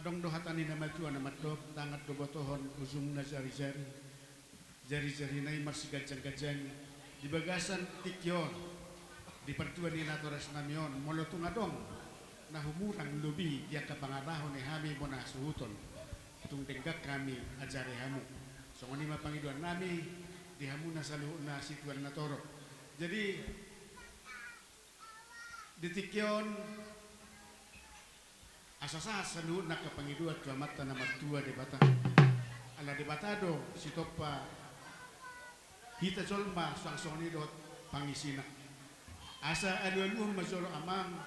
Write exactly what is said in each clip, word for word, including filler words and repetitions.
Adong do hata ni na matua na mandok, tangan do botohon, ujungna jarijari. Jarijari na i marsiganjangganjangi. Di bagasan tingki on, di partua ni natorasnami on, molo tung adong na humurang lobi di angka pangaraho ni hami bona hasuhuton, tung denggan hami ajari hamu. Songon i ma pangidoannami di hamuna saluhutna situan na torop. Jadi, di tingki on, asa sahat saluhutna angka pangidoan tu Amanta na martua Debata. Ala Debata do sitompa hita jolma suang songon i dohot pangisina. Asa alualuhon ma jolo amang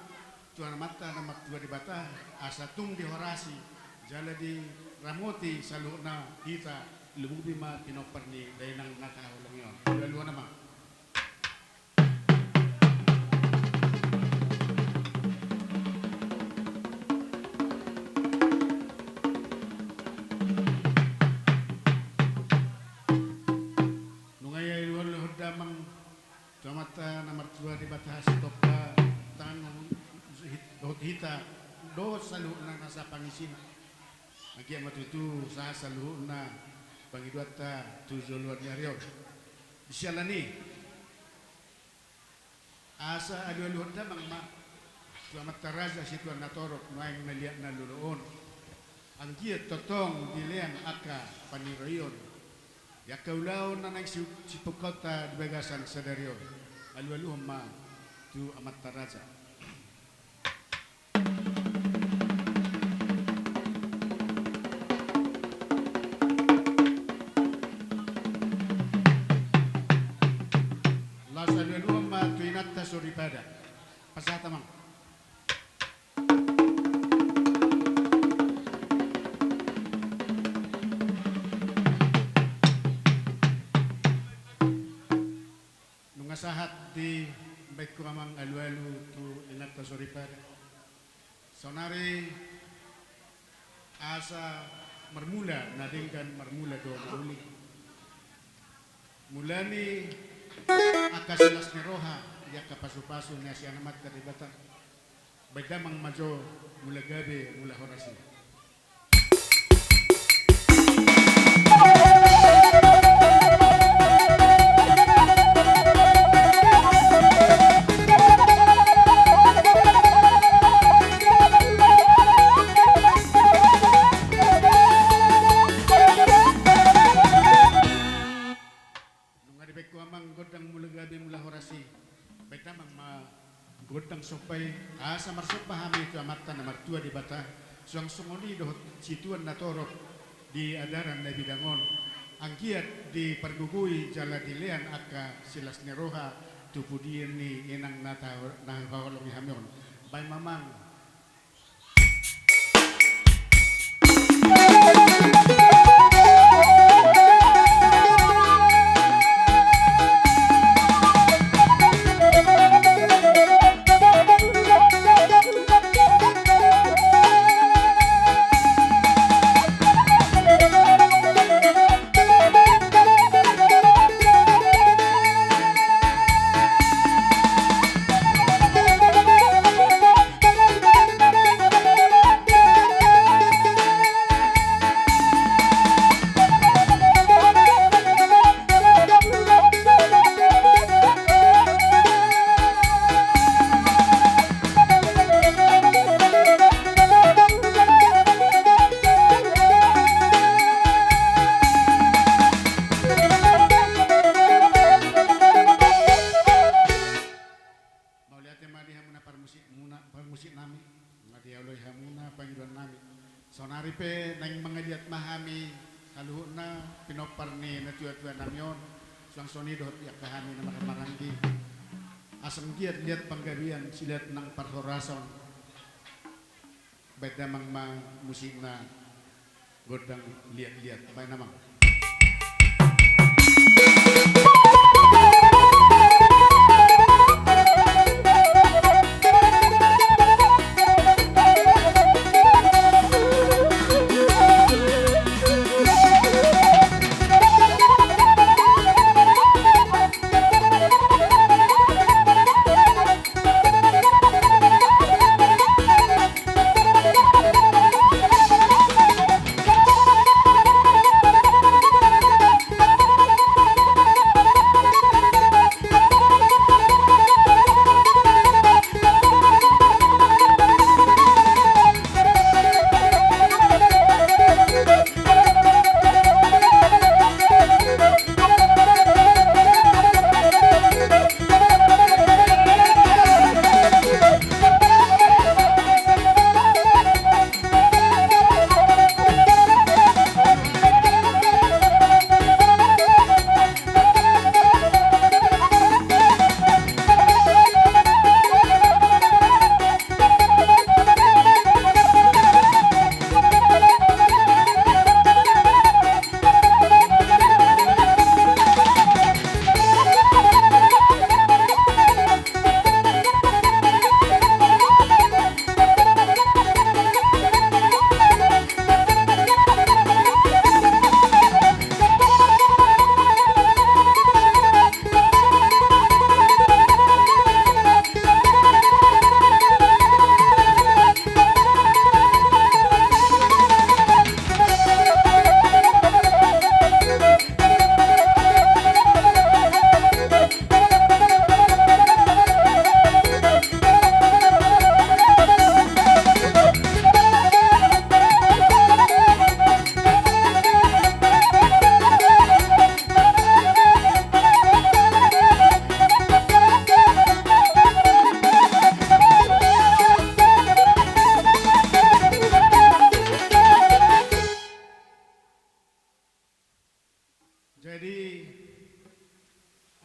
tu Amanta na martua Debata, asa tung dihorasi jala diramoti saluhutna hita, lumobi ma pinompar ni dainang na tahaholongi on. Alualuhon amang. Nunga i alualuhon damang tu Amanta na martua Debata sitompa tangan dohot hita dohot saluhutna nasa pangisina. Anggiat ma tutu sahat saluhutna pangidoanta tu joloan ni ari on. Di siala ni i, asa alualuhon damang ma tu Amanta Raja situan na torop, nuaeng na liat na lolo on. Anggiat tongtong dilean angka paniroion di angka ulaon na naeng si-, sipungkaonta di bagasan sadari on. Alualuhon ma tu Amanta Raja. Laos alualuhon ma tu inanta soripada. Pasahat amang. Nunga sahat dibaen ho amang alualu tu inanta soripada. Saonari asa marmula na denggan, marmula do na uli. Mula ni angka silas ni roha di angka pasupasu ni asi ni Amanta Debata. Baen damang ma jo mula gabe mula horas i. Nunga dibaen ho amang gondang mula gabe mula horas i, baen damang ma gondang somba i, asa marsomba hami tu Amanta na martua Debata, suang songon i dohot situan na torop di adaran na bidang on. Anggiat dipargogoi jala dilean angka silas ni roha tu pudi ni inang na ta-, na huhaholongi hami on. Baen ma amang. Mauliate ma di hamuna parmusik, muna, parmusik nami, na dioloi hamuna pangidoan nami. Saonari pe naeng mangaliat ma hami saluhutna pinompar ni natuatua nami on, suang songon i dohot di angka hami na marhahamaranggi. Asa anggiat liat panggabean, liat nang parhorasan. Baen damang ma musikna gondang liat-liat. Baen damang.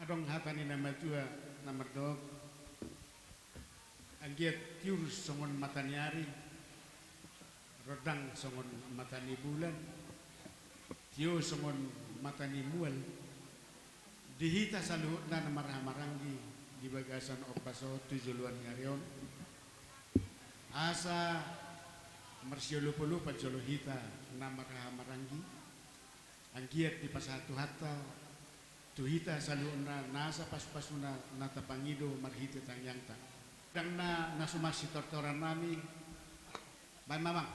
Adong hata ni na matua na mardok, anggiat tiur songon mata ni ari, rondang songon mata ni bulan, tio songon mata ni mual, di hita saluhutna na marhahamaranggi di bagasan ombas on tu joloan ni ari on, asa marsiolopolopan jolo hita na marhahamaranggi, anggiat dipasahat Tuhanta tu hita saluhutna nasa pasupasuna na tapangido marhite tangiangta. Ndang na, na suman sitortorannami, baen ma, Amang.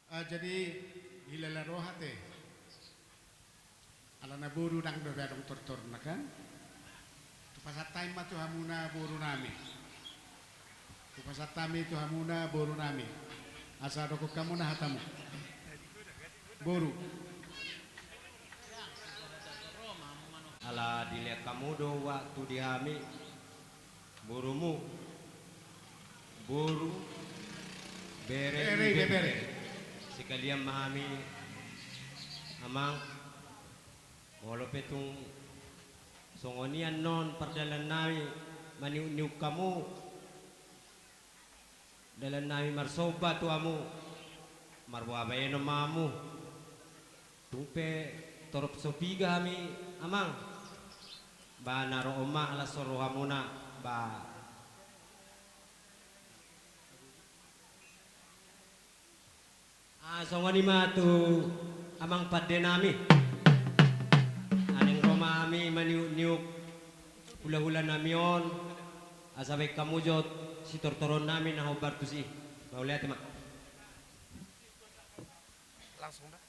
Ah, jadi, hilala roha te. Alana boru ndang dope adong tortorna kan. Hupasahat hami ma tu hamuna borunami. Hupasahat hami tu hamuna borunami. Asa dokkon hamu ma hatamu. Boru. Ala dilean hamu do waktu di hami. Borumu, boru, bere, bere, ibebere. Sekalian ma hami, Amang, molo pe tung songon i annon pardalanan nami maniuk-niuk hamu, dalan nami marsomba tu hamu, marboa baenon ma hamu. Tung pe torop so piga hami, Amang. Ba na ro on ma ala so ro hamuna, ba. Ah, songon i ma tu Amang pande nami. Naeng ro ma hami maniuk-niuk hula-hula nami on, asa baen hamu jo sitortoron nami na hombar tusi. Mauliate ma. Langsung dah.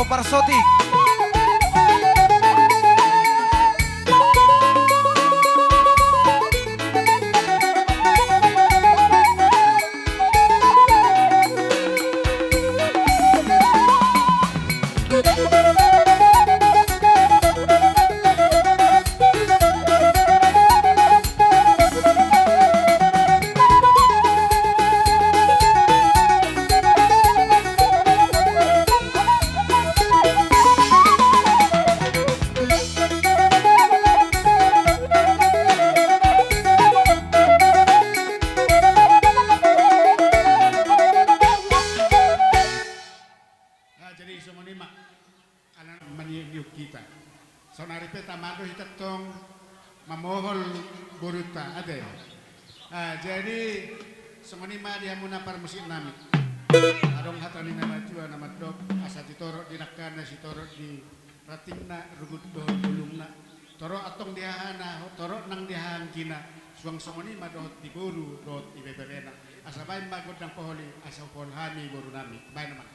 Parsotik. Nah, jadi songon i ma. Ala maniuk-niuk hita. Saonari pe tammang do hita tong mamohol borunta, ate. Ah, jadi, songon i ma di hamuna parmusik nami. Adong hata ni na matua na mandok, asa ditorop di nangkana, sitorop di rantingna, rugut dohot bulungna. Torop antong di hahana, torop nang di haha anggina, suang songon i ma dohot di boru, dohot di beberena. Asa baen ma gondang poholi, asa hupohol hami boru nami. Baen ma.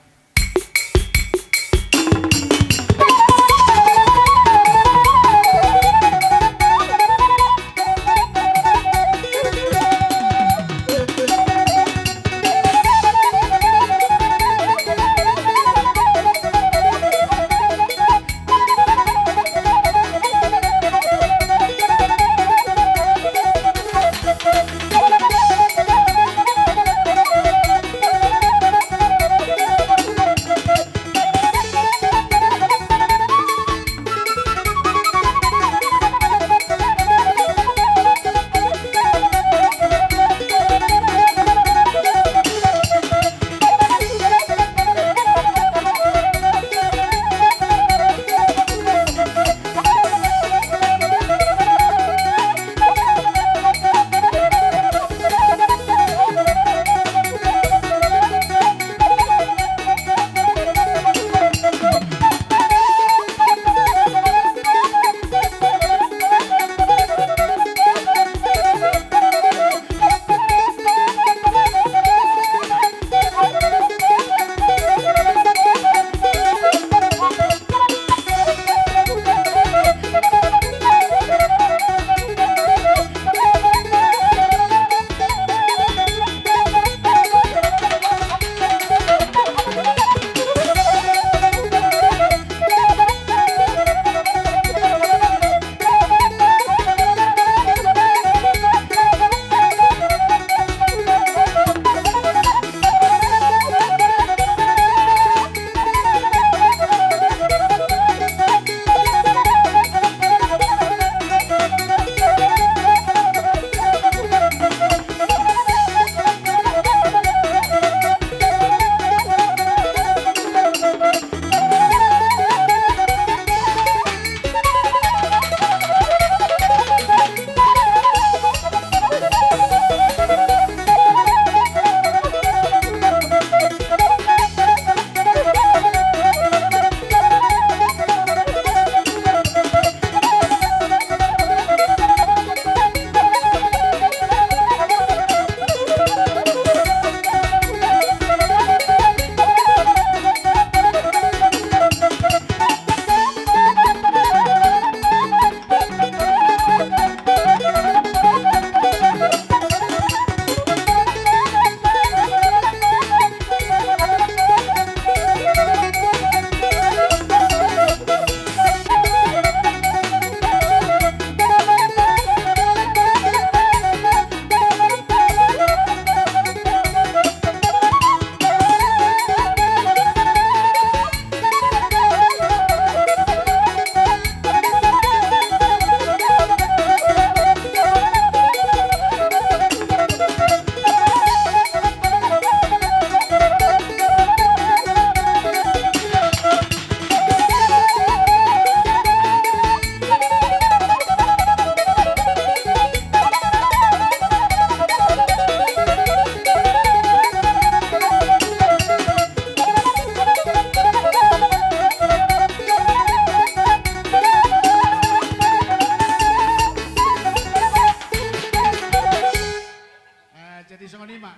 Ah, jadi songon i ma.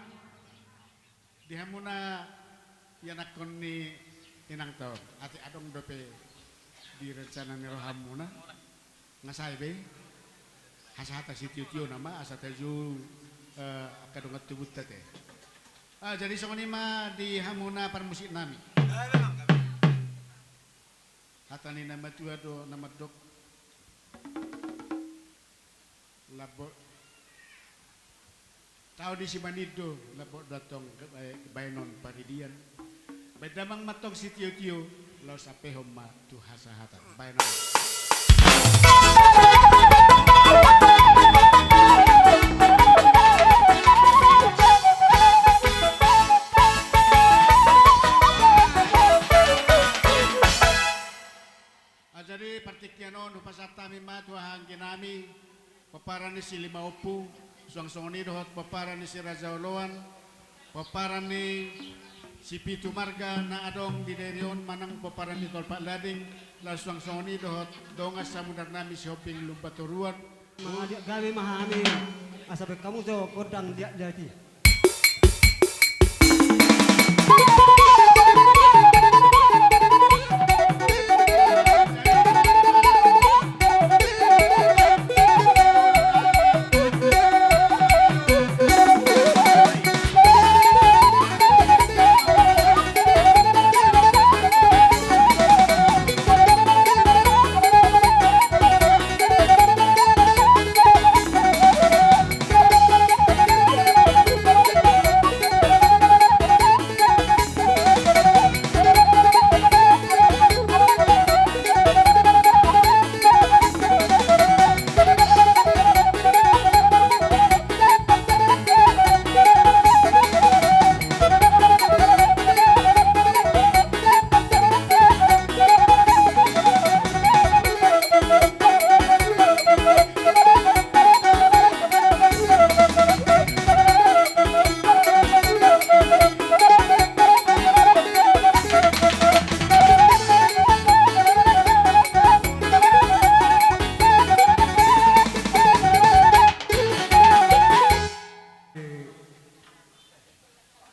Di hamuna ianakhon ni Inang taon, ate adong dope di rencana ni rohamuna, nga sae be hasahatan sitio-tio nama, asa tajou, eh, angka dongan tubunta te. Ah, jadi songon i ma di hamuna parmusik nami. Hata ni na matua do na mandok. Lambok. Taon ni si manindo, lambok do antong, eh, baenon paridian. Baen damang ma antong sitio-tio, laos ampehon ma tu hasahatan. Baenon. Ah, jadi partingkian on hupasahat hami ma tu haha anggi nami, pomparan ni si Lima Ompu, suang songon i dohot pomparan ni si Raja Oloan, pomparan ni si Pitu Marga na adong di Dairi on manang pomparan ni Tolpak Lading, laos suang songon i dohot dongan samunar nami si Hombing Lumba Toruan. Mangaliat gabe ma hami, asa baen hamu jo gondang liat-liat i.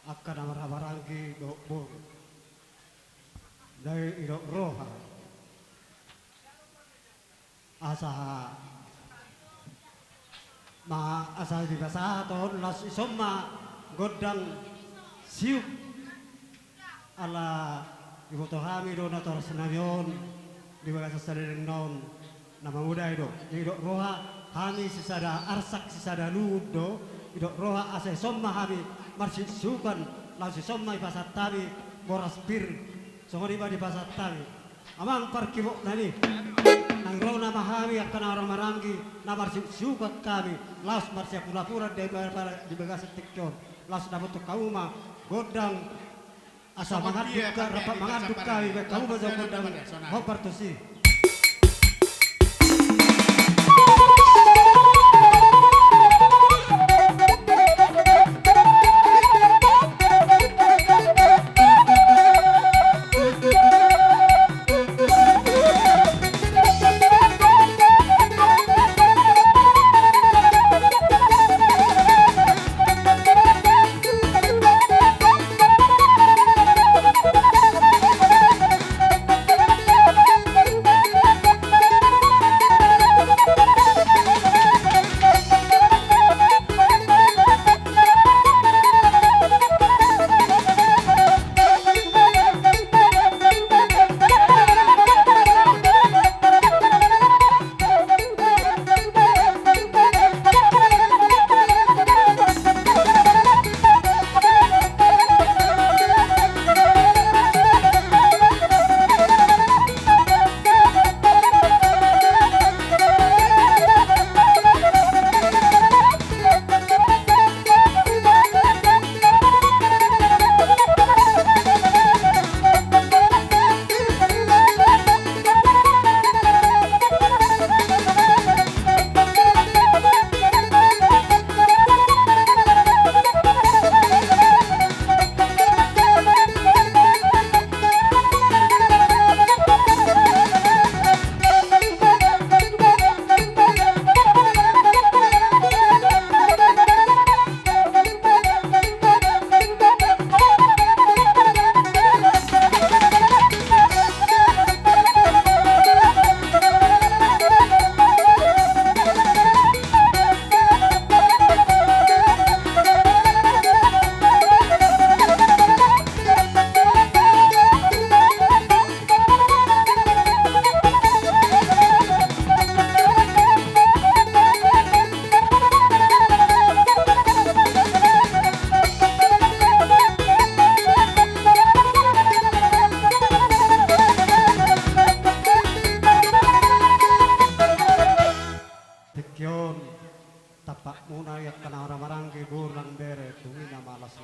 Angka na marhahamaranggi dohot boru, didok roha. Asa ma, asa dipasahat on, laos dison ma gondang siuk. Ala diboto hami do natoras nami on di bagasan saleleng na on na mamodai do. Didok roha, hami sisada arsak sisada luhut do. Didok roha asa dison ma hami marsiuksiukan, laos dison ma dipasahat hami boras pir. Songon i ma dipasahat hami. Amang parkibok nami, naeng ro nama hami angka na marhahamaranggi na marsiuksiukan hami, laos marsiapulapulan di ba-, ba-, di bagasan tingki on, laos dapothon hamu ma gondang asa mangandung, rap mangandung hami, baen hamu ma jo gondang hombar tusi.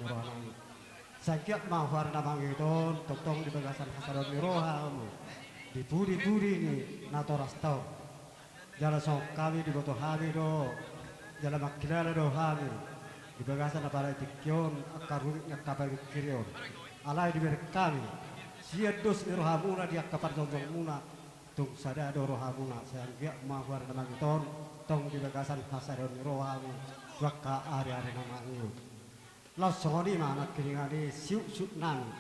Roha nami. Sangkap ma huari na mangihut on, tongtong di bagasan hasadaon ni roha hamu di pudi-pudi ni natorasta on. Jala songon hami diboto hami do, jala mangkilala do hami di bagasan apala tingki on angka rumit ni angka pamingkiri on. Alai dibereng hami sian dos ni rohamuna di angka parjongjongmuna, tung sada do rohamuna, sangkap ma huari na mangihut on, tong di bagasan hasadaon ni roha hamu tu angka ari-ari na mangihut. Laos songon i ma nangkiningan i siuksiuk nami.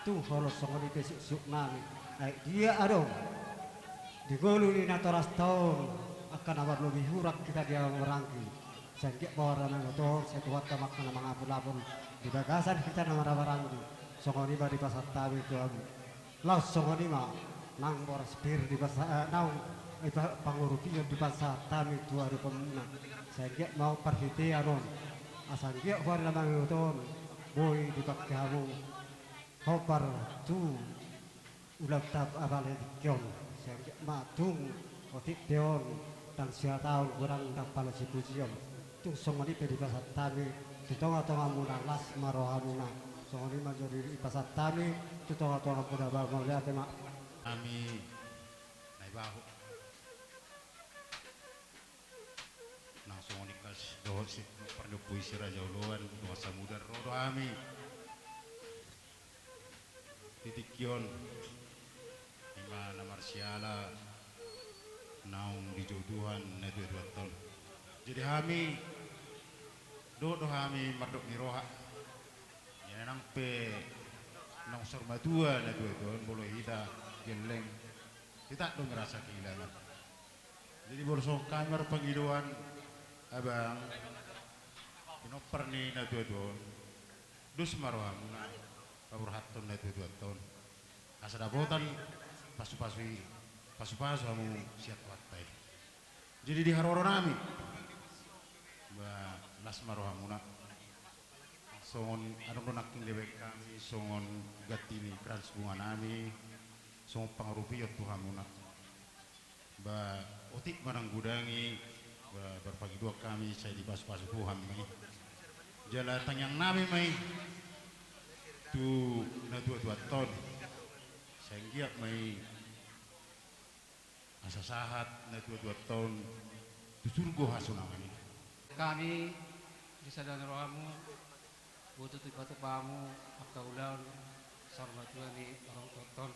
Tung holan songon i pe siuksiuk nami. Ai dia adong di ngolu ni natorasta on angka na marlobi hurang hita di hamu maranggi. Sangkap ma huari na mangihut on, sai Tuhanta ma angka na mangapul-apul di bagasan hita na marhahamaranggi. Songon i ma dipasahat hami tu hamu. Laos songon i ma nang boras pir dipasa-, eh, naung, eh, pa-, pangurupion dipasahat hami tu adopanmuna. Sangkap ma parhitean on. Asa anggiat huari na mangihut on boi dipangke hamu hombar tu ulaonta apala tingki on. Sangkap ma tung otik pe on, ndang sihataon godang ndang pala sipujion. Tung songon i pe dipasahat hami tu tonga-tongamuna, las ma rohamuna. Songon i ma jolo dipasahat hami tu tonga-tongamuna, ba mauliate ma. Hami na ibaho. Nang songon i kas dohot si parnompu i si Raja Oloan, dongan samudar, ro do hami di tingki on, ima na marsiala naung dijou Tuhan natua-tuanta on. Jadi hami, dohot do hami mardok ni roha. Ia nang pe naung saur matua natua-tua on, molo hita gelleng, hita do merasa kehilangan. Jadi molo songon hami marpangidoan, abang, pinompar ni natua-tua on, dos ma rohamuna paborhathon natua-tuanta on, asa dapotan pasu-pasu i, pasu-pasu hamu sian Tuhanta i. Jadi di haroro nami, ba, las ma rohamuna. Songon adong do nangkin dibaen hami songon ganti ni krans bunga nami, songon pangurupion tu hamuna. Ba, otik ma nang godang i, ba, marpangidoan hami sai dipasu-pasu Tuhan ma i. Jala tangiang nami ma i tu natua-tuanta on, sai anggiat ma i asa sahat natua-tuanta on tu surgo hasonangan i. Hami di sada ni rohamu, boto tu patupamu angka ulaon saur matua ni orang tuanta on.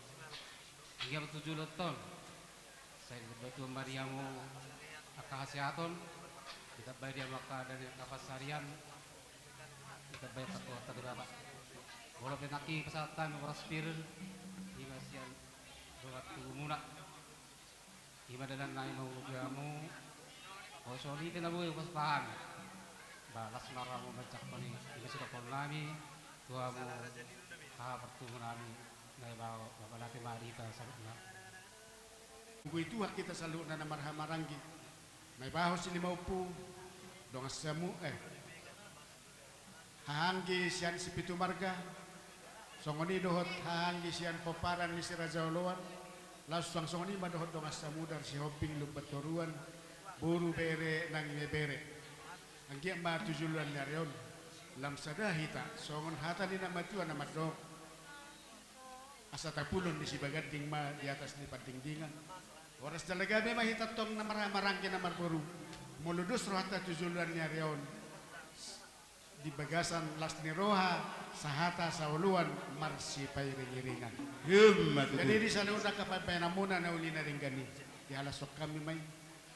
Hingga tu joloanta on, sai ditambai Tuhan ma di hamu angka hasehaton, ditambai di hamu angka dame, angka pansarian, ditambai angka Tuhanta Debata. Molo pe nangkin pasahat hami boras pir, ima sian dongan tubumuna. Ima dalan nami mangolu tu hamu, songon i pe na boi hupasahat hami. Ba, las ma rohamu manjangkon i, ima sidohonon nami tu hamu, haha partubu nami, na ibaho, ba, mauliate ma di hita saluhutna. Boi tuat hita saluhutna na marhahamaranggi, na ibaho Silimaumpu, dongan samu-, eh, hahaanggi sian Sipitu Marga, songon i dohot hahaanggi sian pomparan ni si Raja Oloan, laos suang songon i ma dohot dongan samudar Sihombing Lumbantoruan, boru, bere nang ibebere. Anggiat ma tu joloan ni ari on, lam sada hita, songon hata ni na matua na mandok, asa tapulon ni sibaganding ma di atas ni pandingdingan. Horas jala gabe ma hita tong na marhahamaranggi na marboru. Molo dos rohanta tu joloan ni ari on, di bagasan las ni roha, sahata saoloan marsipairing-iringan. Ima tutu. Jadi di saluhutna angka pambahenanmuna na uli na denggan i, dihalashon hami ma i.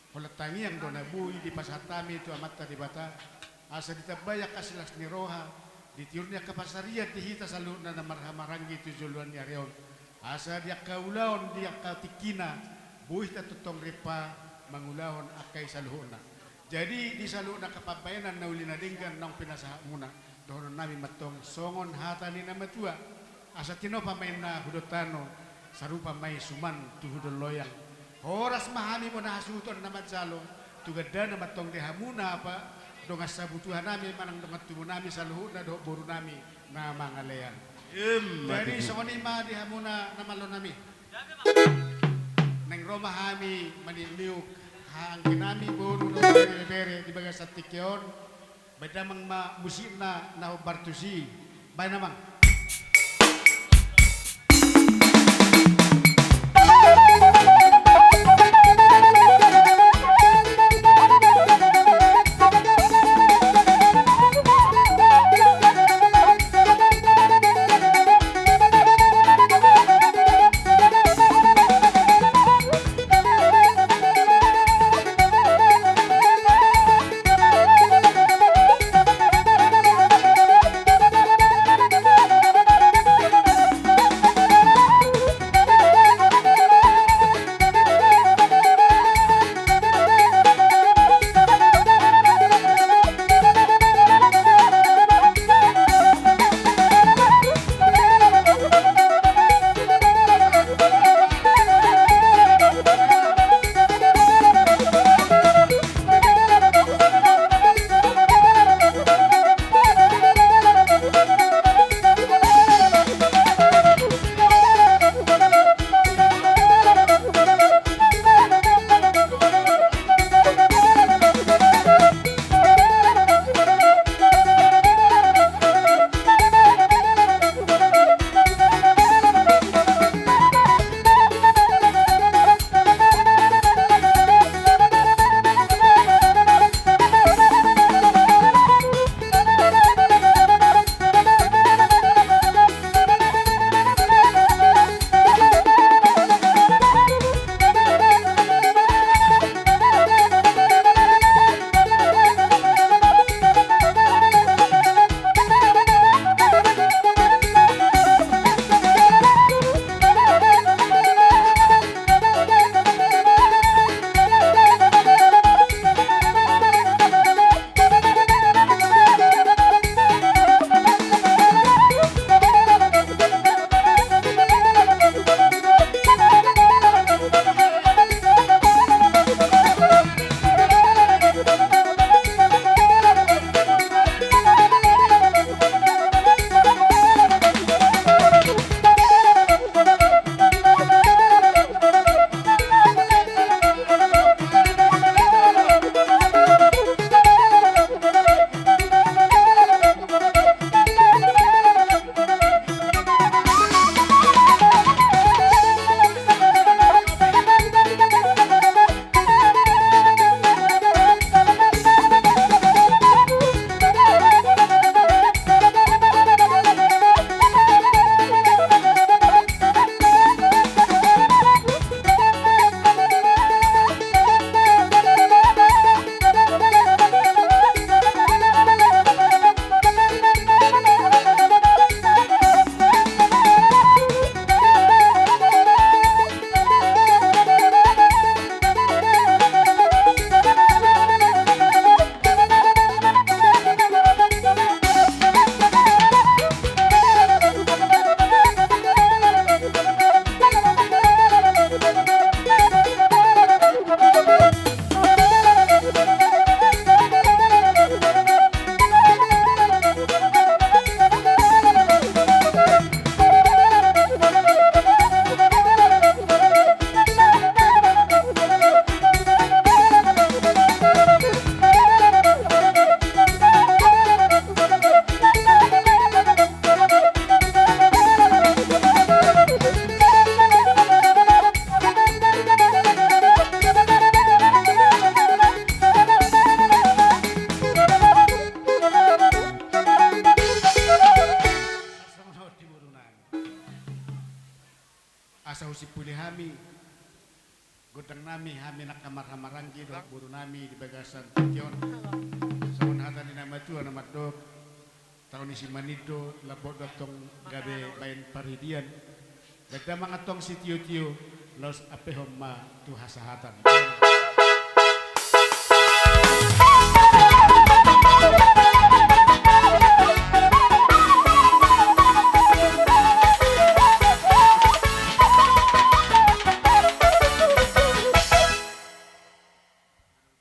Holan tangiang do na boi dipasahat hami tu Amanta Debata, asa ditambai angka silas ni roha, ditiur ni angka pansarian di hita saluhutna na marhahamaranggi tu joloan ni ari on. Asa di angka ulaon di angka tingkina, boi hita tongtong rimpa mangulahon angka i saluhutna. Jadi di saluhutna angka pambahenan na uli na denggan naung pinasahatmuna, dohonon nami ma tong songon hata ni na matua. Asa tinopa ma inna hudon tano, sarupa ma i suman tu hudon loyang. Horas ma hami bona hasuhuton na manjalo tu gandana ma tong di hamuna, apa dongan sabutuha nami manang dongan tubu nami saluhutna dohot boru nami na mangalean. Ima tutu. Jadi songon i ma di hamuna na malo nami. Naeng ro ma hami maniuk-niuk hahaanggi nami boru dohot bere di bagasan tingki on. Baen damang ma musikna na hombar tusi. Baen damang. Asa husimpuli hami gondang nami, hami angka marhahamaranggi dohot boru nami di bagasan tingki on. Songon hata ni na matua na mandok, taon ni si Manindo, lambok do antong gabe baen paridian. Baen damang antong sitiotio, laos ampehon ma tu hasahatan.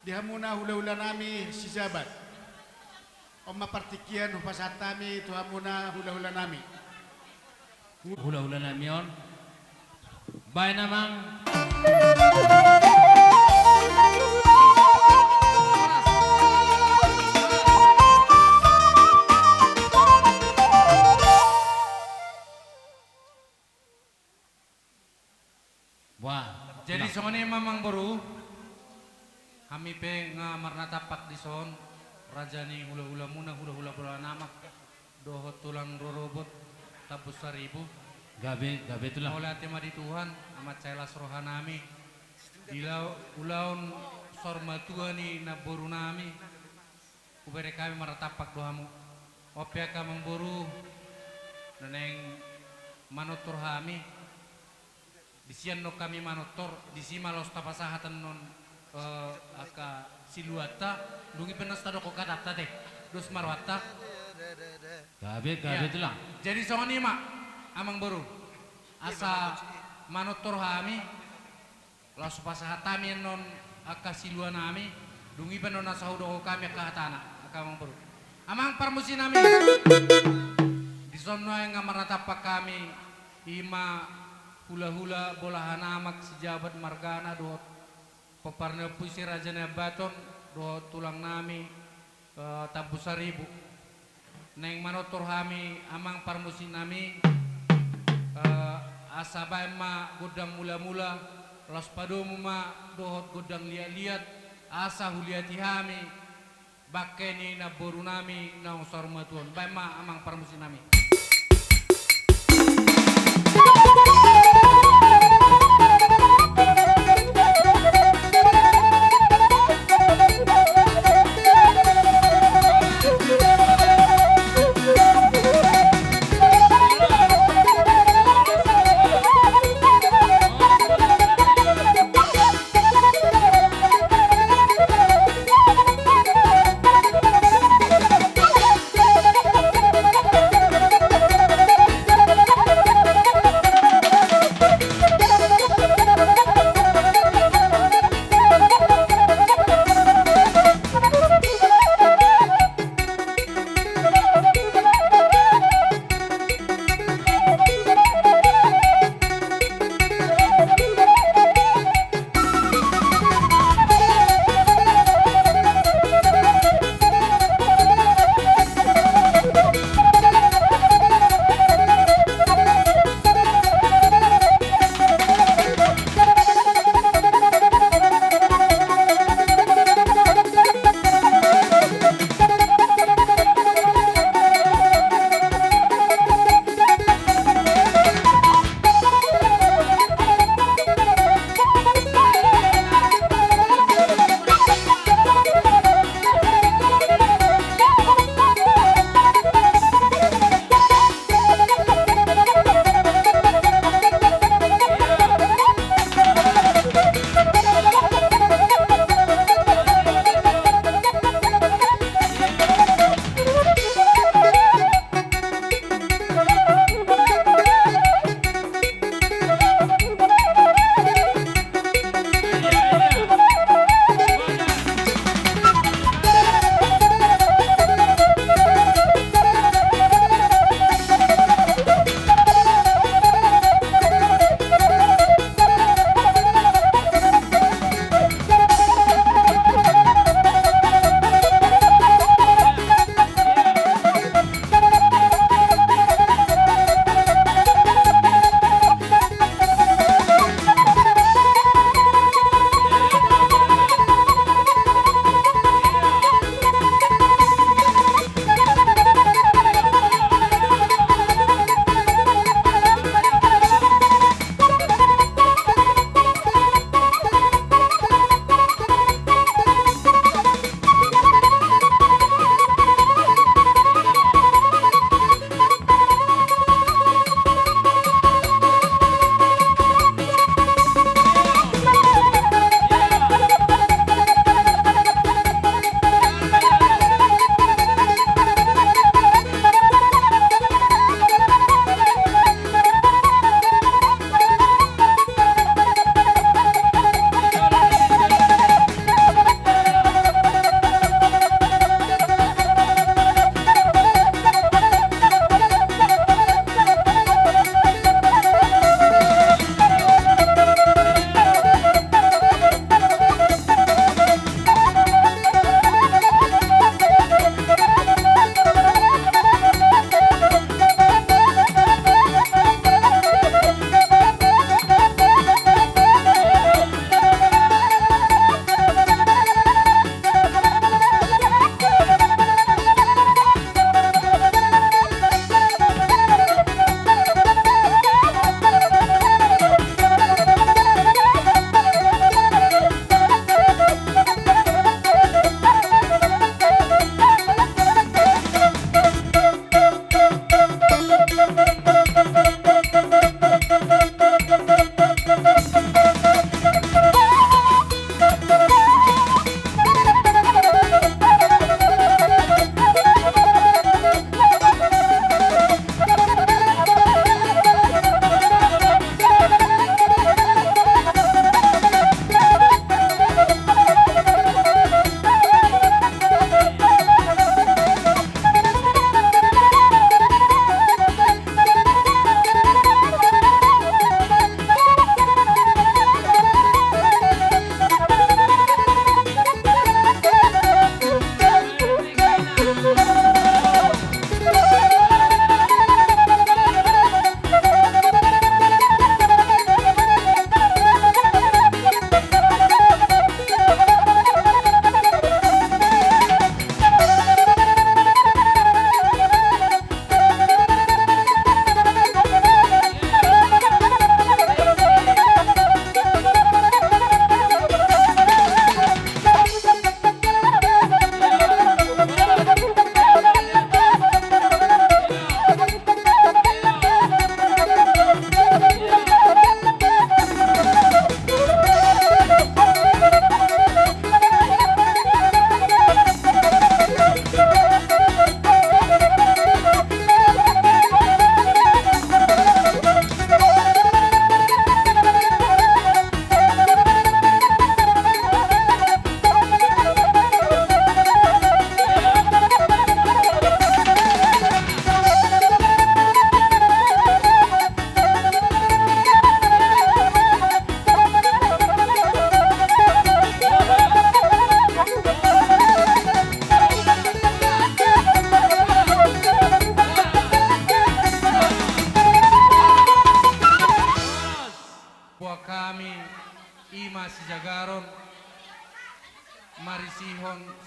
Di hamuna hulahula nami sijabat. On ma partingkian hupasahat hami tu hamuna hulahula nami. Hulahula nami on. Baen damang. Jadi songon i ma amang boru, hami pe nga marnatampak dison, raja ni hulahulamuna, hulahula Bolahan Amak, dohot tulang rorobot Tambun Saribu. Gabe, gabe tulang. Mauliate ma di Tuhan, mansai las rohanami di ulaon saur matua ni namborunami. Hubereng hami marnatampak do hamu. On pe angka amang boru, na naeng manortor hami. Disi annon hami manortor, disi ma laos tapasahat annon, eh, angka siluanta, dung i pe annon tadokkon hatanta te. Dos ma rohanta. Gabe, gabe tulang. Jadi songon i ma amang boru. Asa manortor hami, laos pasahat hami annon angka siluanami, dung i pe annon asa hudokkon hami angka hatana, angka amang boru. Amang parmusiknami. Dison nuaeng nga marnatampak hami, i ma hulahula Bolahan Amak, Sijabat margana, dohot pomparan ni ompu i si Raja Nai Ambaton, dohot tulangnami, eh, Tambun Saribu. Naeng manortor hami amang parmusiknami, eh, asa baen ma gondang mulamula, laos padomu ma dohot gondang liatliat, asa huliati hami bangke ni namborunami naung saur matua on. Baen ma amang parmusiknami.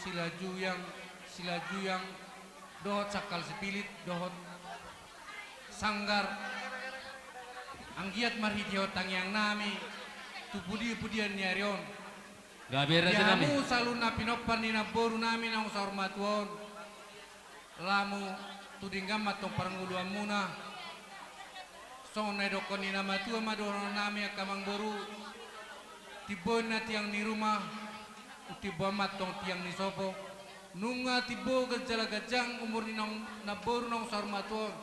Silajuyang, Silajuyang, dohot Sangkal Sipilit, dohot Sanggar, anggiat marhitehon tangiang nami tu pudipudian ni ari on. Gabe raja nami. Di hamu saluhutna pinompar ni namboru nami naung saur matua on. Lamu tu denggan ma antong parngoluanmuna. Songon na didokkon ni na matua ma dohonon nami angka amangboru. Timbo inna tiang ni ruma, timbo ma antong tiang ni sopo. Nunga timbo ganjang jala ganjang umur ni naung, namboru naung saur matua on.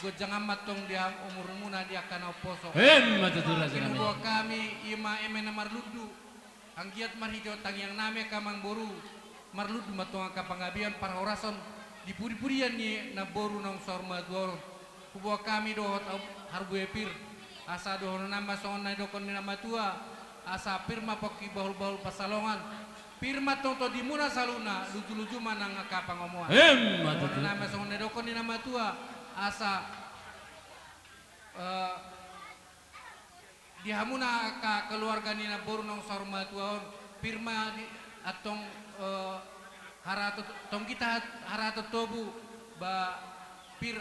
Ganjang ma antong di umurmuna di angka na umposo. Emma tutu raja nami. Huboan hami, i ma eme na marlundu. Anggiat marhitehon tangiang nami angka amangboru, marlundu ma antong angka panggabean parhorasan di pudipudian ni namboru naung saur matua on. Huboan hami dohot harbue pir, asa dohonon nami ma songon na didokkon ni na matua, asa pir ma pongki bahulbahul pansalongan, pir ma antong tondimuna saluhutna, lujuluju ma nang angka pangomoan. Emma tutu. Dohonon nami ma songon na didokkon ni na matua, asa, eh, di hamuna angka keluarga ni namboru naung saur matua on, pir ma di, antong, eh, harato, tonggita harato tobu, ba pir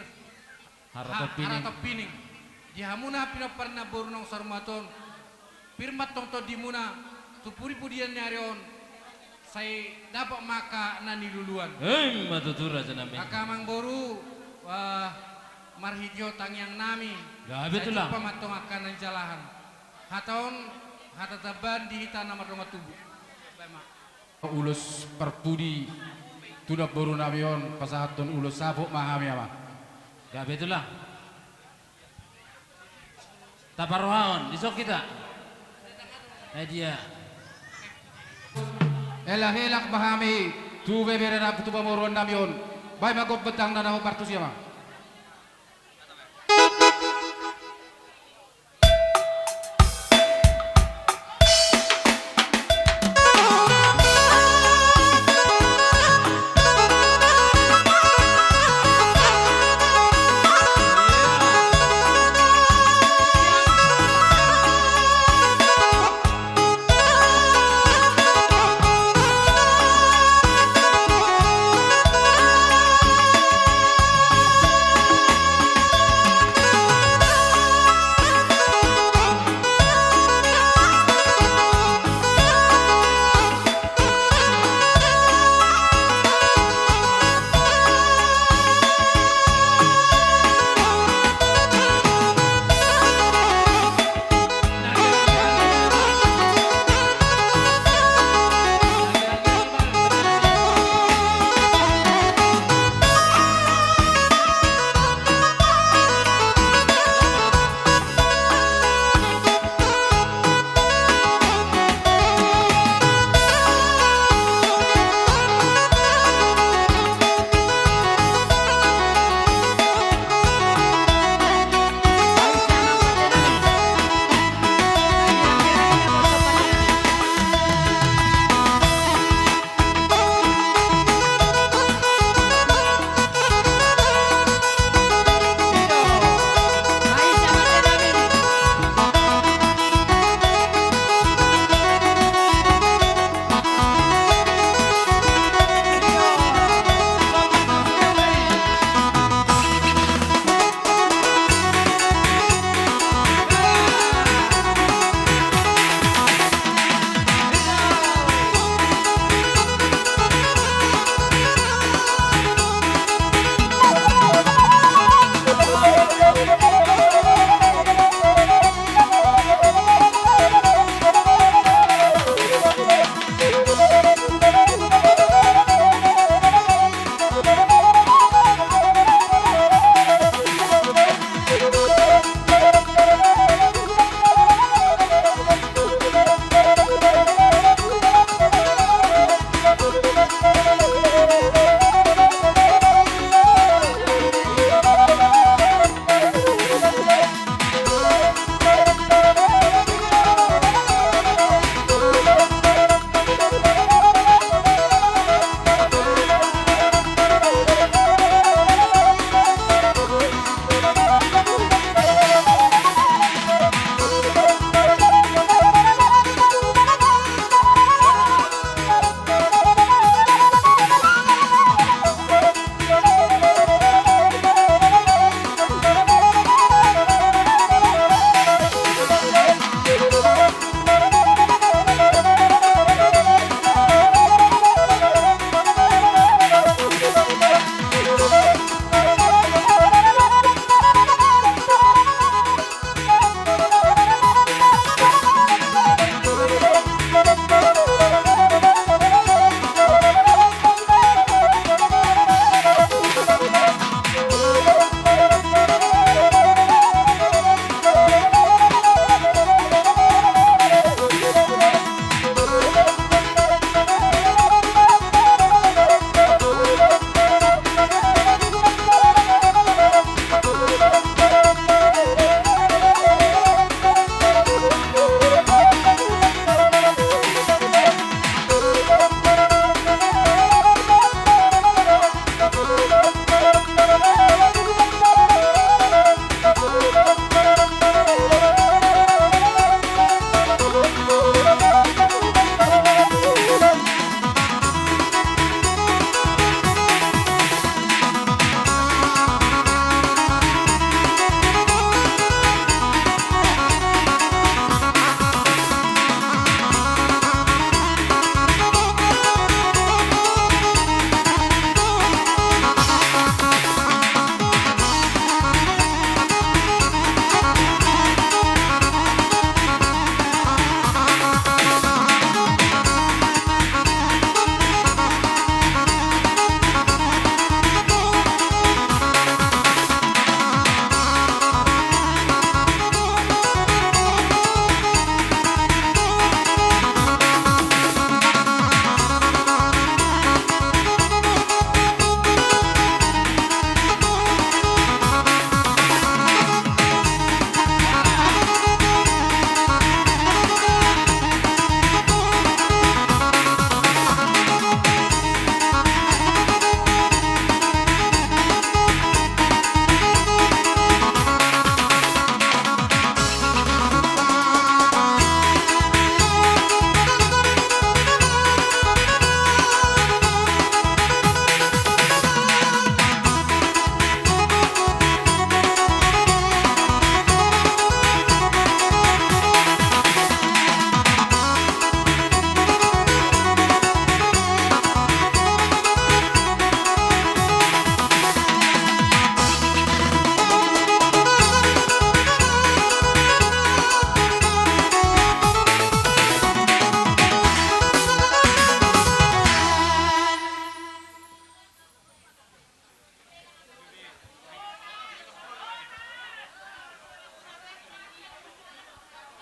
harato ha-, pining. Harato pining. Di hamuna pinompar ni namboru naung saur matua on, pir ma antong tondimuna tu pudipudian ni ari on. Sai dapot ma angka na niluluan. Emma tutu raja nami. Angka amangboru, wah, marhitehon tangiang nami. Gabe tulang. Sai jumpa ma antong angka na nijalahan. Hata on, hata tambahan di hita na mardongan tubu. Ulos parpudi tu namboru nami on, pasahathon ulos saput ma hami ama. Gabe tulang. Taparrohahon, dison hita. Ai dia. Elak-elak ma hami tu bebere na tu pamoruon nami on. Baen ma gok bentang na naung partusi ama.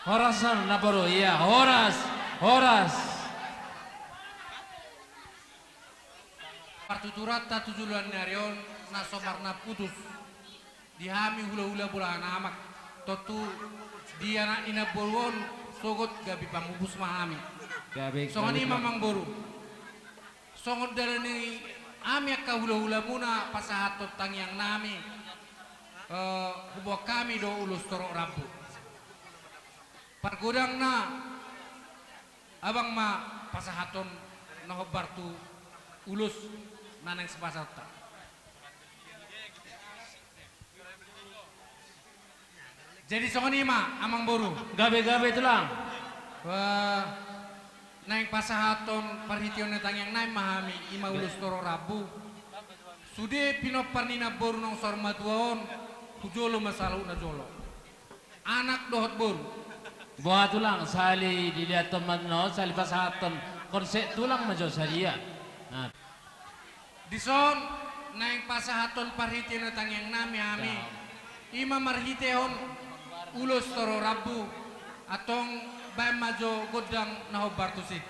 Horas ma, namboru, ia, horas, horas. Partuturanta tu joloan ni ari on na so marnamputus di hami hulahula bolahan amak, tontu di anak ni namboru on sogot gabe pangubus ma hami. Gabe, songon i ma, gabe, namboru. Songon dalan ni hami angka hulahulamuna pasahathon tangiangnami, eh, huboan hami do ulos torop rambu. Pargodangna, abang ma pasahathon na hombar tu ulos na naeng sipasahatonta. Jadi songon i ma, amangboru. Gabe, gabe, tulang. Eh, naeng pasahathon parhiteon ni tangiangnami ma hami, i ma ulos torop rambu. Sude pinompar ni namboru naung saur matua on, hu jolo ma saluhutna jolo. Anak dohot boru. Boha, tulang, sahali dilehon ma on, sahali pasahathon konsep tulang ma jo sadia. Nah. Dison naeng pasahathon parhiteon ni tangiangnami hami. Nah. I ma marhitehon ulos torop rambu, antong baen ma jo gondang na hombar tusi.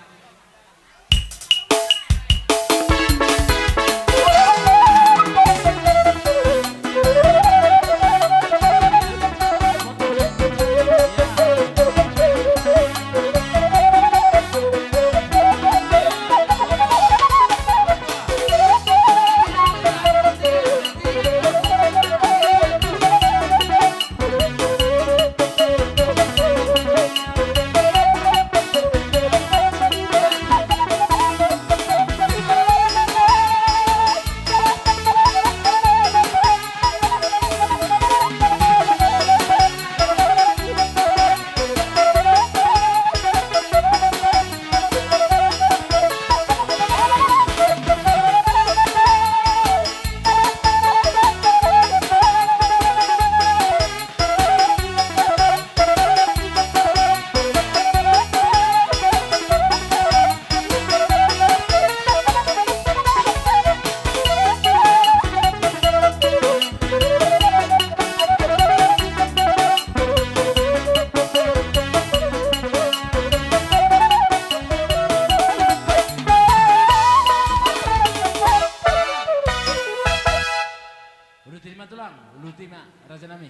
Uluti ma, tulang, uluti ma, rajanami.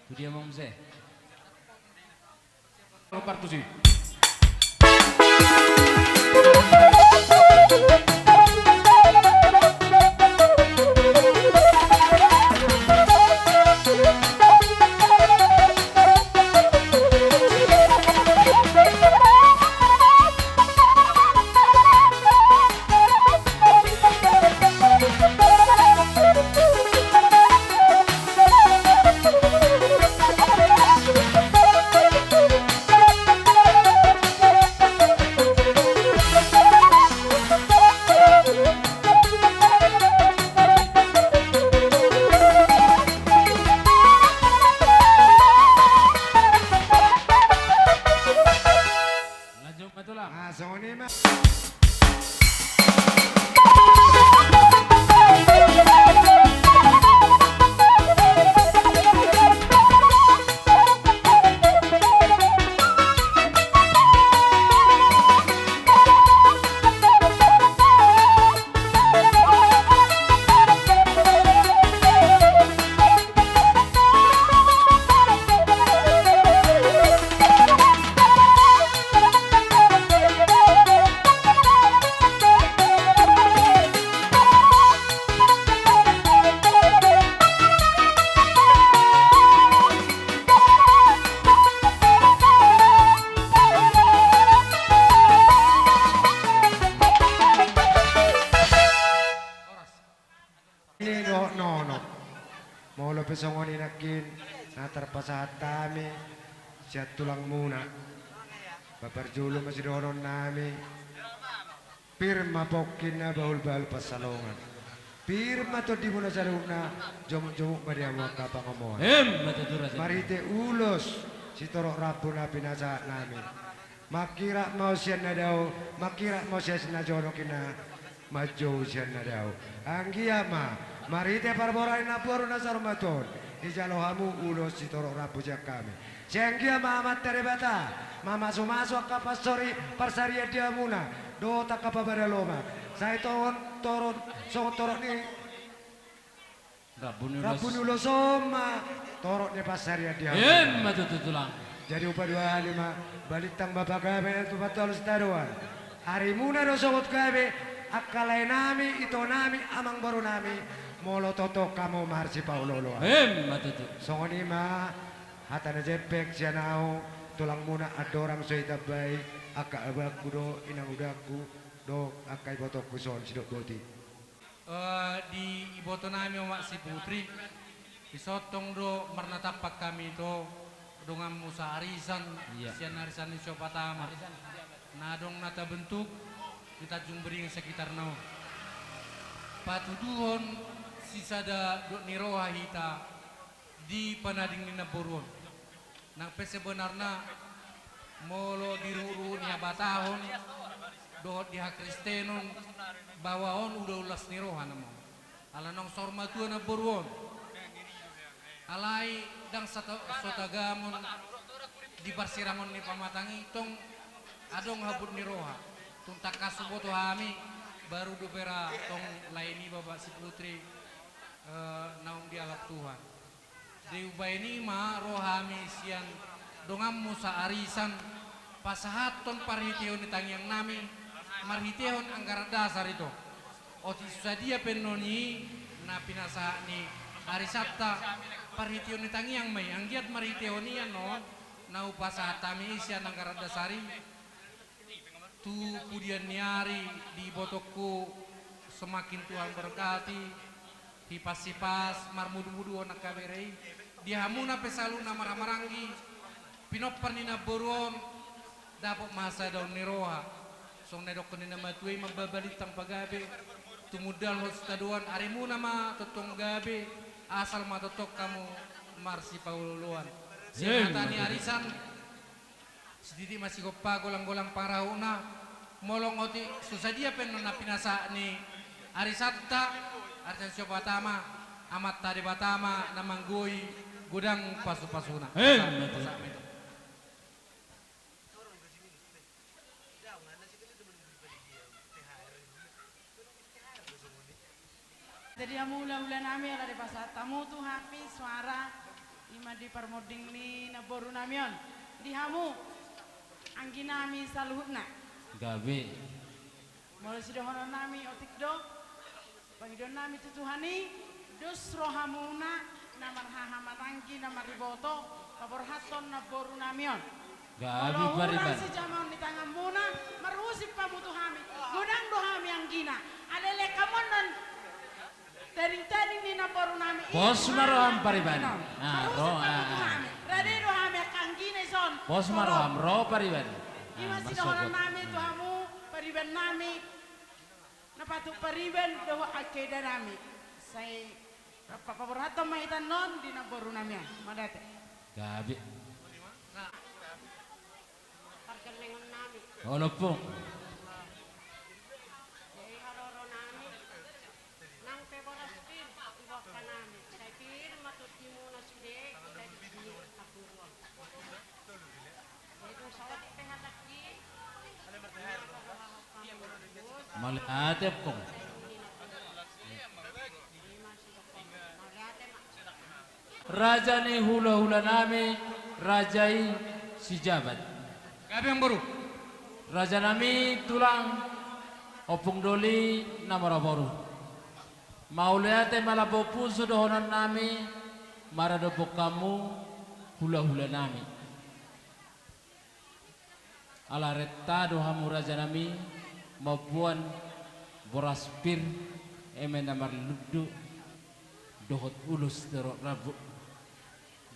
Tu dia ma muse. Partusi. Lanjut ma, tulang. Ah, songon i ma. Ini dohot nono. Molo pe songon i nangkin na tarpasahat hami sian tulangmuna. Ba parjolo ma sidohononnami. Pir ma pongkinna, bahulbahul pansalongan. Pir ma tondimuna saluhutna, jomukjomuk ma di hamu angka pangomoan. Emma tutu, raja. Marhite ulos sitorop rambu na pinasahatnami. Mangkirap ma on sian na dao, mangkirap ma on sian na jonok, ina manjou sian na dao. Anggiat ma marhite parboraon ni namboru na saur matua on, Dijalo hamu ulos sitorop rambu sian hami. Sai anggiat ma Amanta Debata mamasumasu angka parsori parsarian di hamuna dohot angka pabadaloma. Sai tongon torop, songon torop ni rambu ni ulos, rambu ni ulos on ma torop ni parsarian di hamuna. Emma tutu, Tulang. Jadi hupaduahali ma balintang ma pagabe tu pantalusta doan. Arimuna do sogot gabe, angka laenami, itonami, amangborunami, molo tongtong hamu marsipaolooloan. Emma tutu. Songon i ma hata na jempek sian ahu, tulangmuna andorang so ditambai angka abangku dohot inangudangku dohot angka ibotongku son sidok boti. Eh, di ibotonami omak si Putri, dison tong do marnatampak hami tu donganmu saarisan, iya, sian arisan ni Siopat Ama na adong na tabentuk di Tanjung Beringin sekitarna on. Patuduhon sisada dok ni roha hita di panading ni namboru on. Nang pe sebenarna molo di ruhutruhut ni habatahon dohot di hakristenon, baoa on uda las ni roha nama on. Ala naung saur matua namboru on. Alai ndang sato-, so tagamon di parsirangon ni pamatang i tong adong habot ni roha. Tung tangkas huboto hami baru dope ra tong lae niba omak si Putri, eh, naung dialap Tuhan. Dibahen i ma ro hami sian donganmu saarisan pasahathon parhitehon ni tangiangnami marhitehon anggaran dasar i tong. Otik so sadia pe annon i na pinasahat ni arisanta, parhitehon ni tangiang ma i, anggiat marhitehon i annon na hupasahat hami i sian anggaran dasar i. Tu pudian ni ari di ibotongku, semakin Tuhan berkati, hipas-hipas marmudu-muduhon angka bere i. Di hamuna pe saluhutna marhahamaranggi, pinompar ni namboru on, dapot ma hasadaon ni roha. Songon na didokkon ni na matua i, mambabalintang pagabe, tumundalhon sitadoan, arimuna ma tongtong gabe, asal ma tongtong hamu marsipaolooloan. Sian hata ni arisan, sititik ma sigompa, golang-golang pangarahutna. Molo otik so sadia pe annon na pinasahat ni arisanta, arisan Siopat Ama, Amanta Debata ma na manggohi godang pasu-pasuna. Emma tutu. Jadi hamu hula-hulanami, ala dipasahat hamu tu hami soara, i ma di parmonding ni namborunami on. Di hamu angginami saluhutna. Gabe. Molo sidohononnami otik do, pangidoannami tu Tuhan i, dos rohamuna na marhahamaranggi na mariboto paborhathon namborunami on. Gabe. Molo hurang pariban sijamaon ni tanganmuna, marhusip hamu tu hami. Godang do hami anggina. Alele hamu annon tading-tading ni namborunami i. Pos ma roham pariban. Marhusip hamu tu hami. Rade do hami angka anggina dison. Pos ma roham, ro pariban. I ma sidohononnami tu hamu paribannami. Na patut pariban dohot angka edanami. Sai paborhathon ma hita annon di namborunami on. Mauliate. Gabe. Pargellengonnami. Olo, Ompung. Jadi haroronami. Nang pe boras pir diboan hami. Sai pir ma tondimuna sude hita di sini. Mauliate, Ompung. Raja ni hula-hulanami, raja i Sijabat. Gabe, amangboru. Rajanami, tulang, Ompung Doli na marboru. Mauliate ma lambok pusu dohononnami maradophon hamu hula-hulanami. Ala renta do hamu rajanami mamboan boras pir, eme na marlundu dohot ulos torop rambu.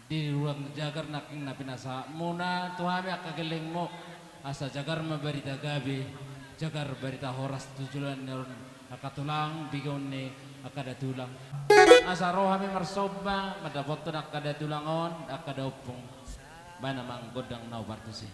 Di ruang jagar nangkin na pinasahatmuna tu hami angka gellengmu, asa jagar ma barita gabe, jagar barita horas tu joloan ni ari on, angka tulang, begeon ni angka da tulang. Asa ro hami marsomba mandapothon angka da tulang on, angka da ompung. Bahen amang gondang na upartusi.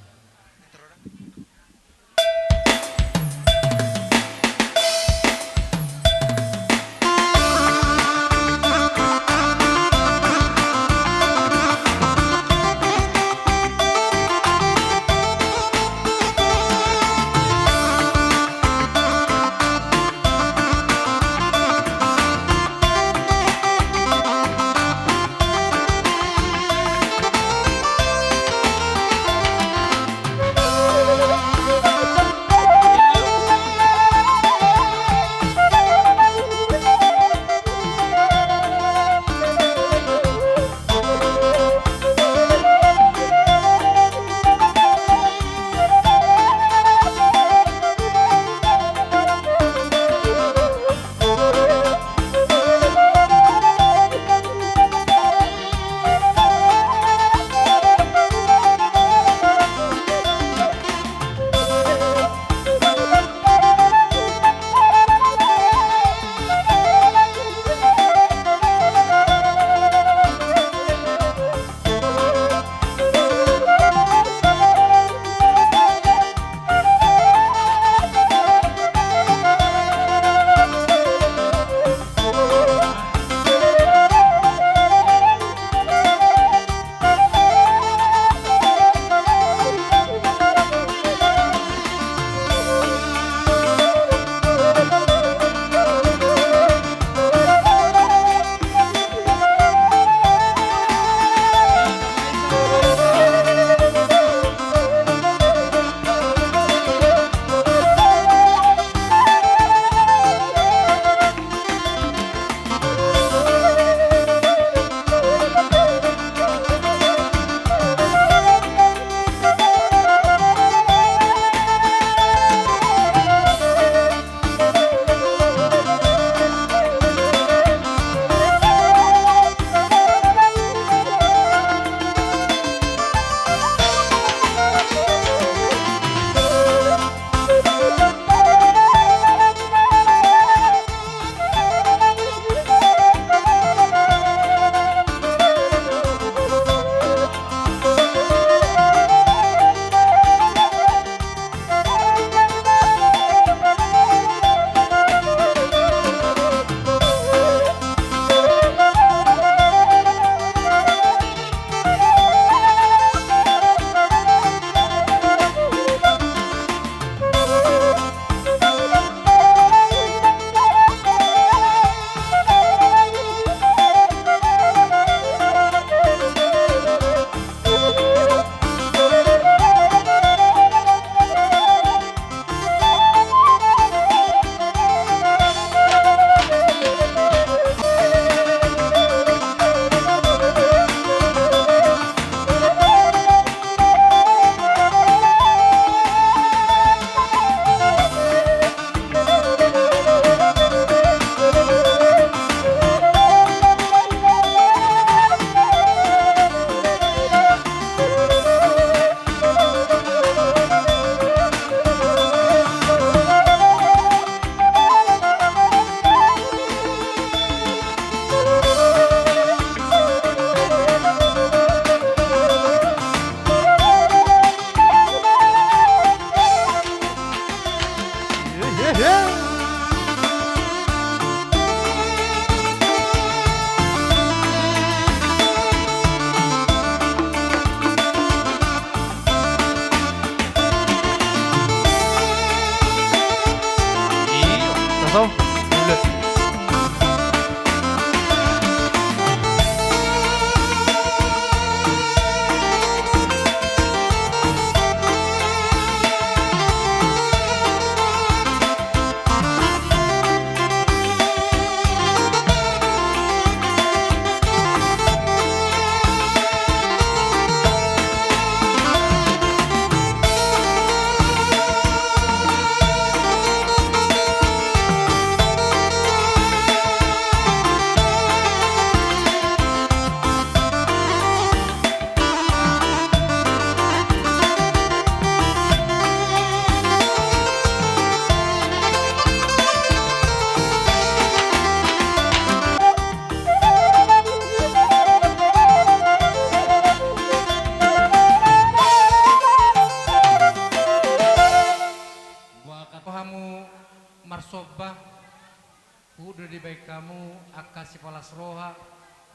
Sipalas roha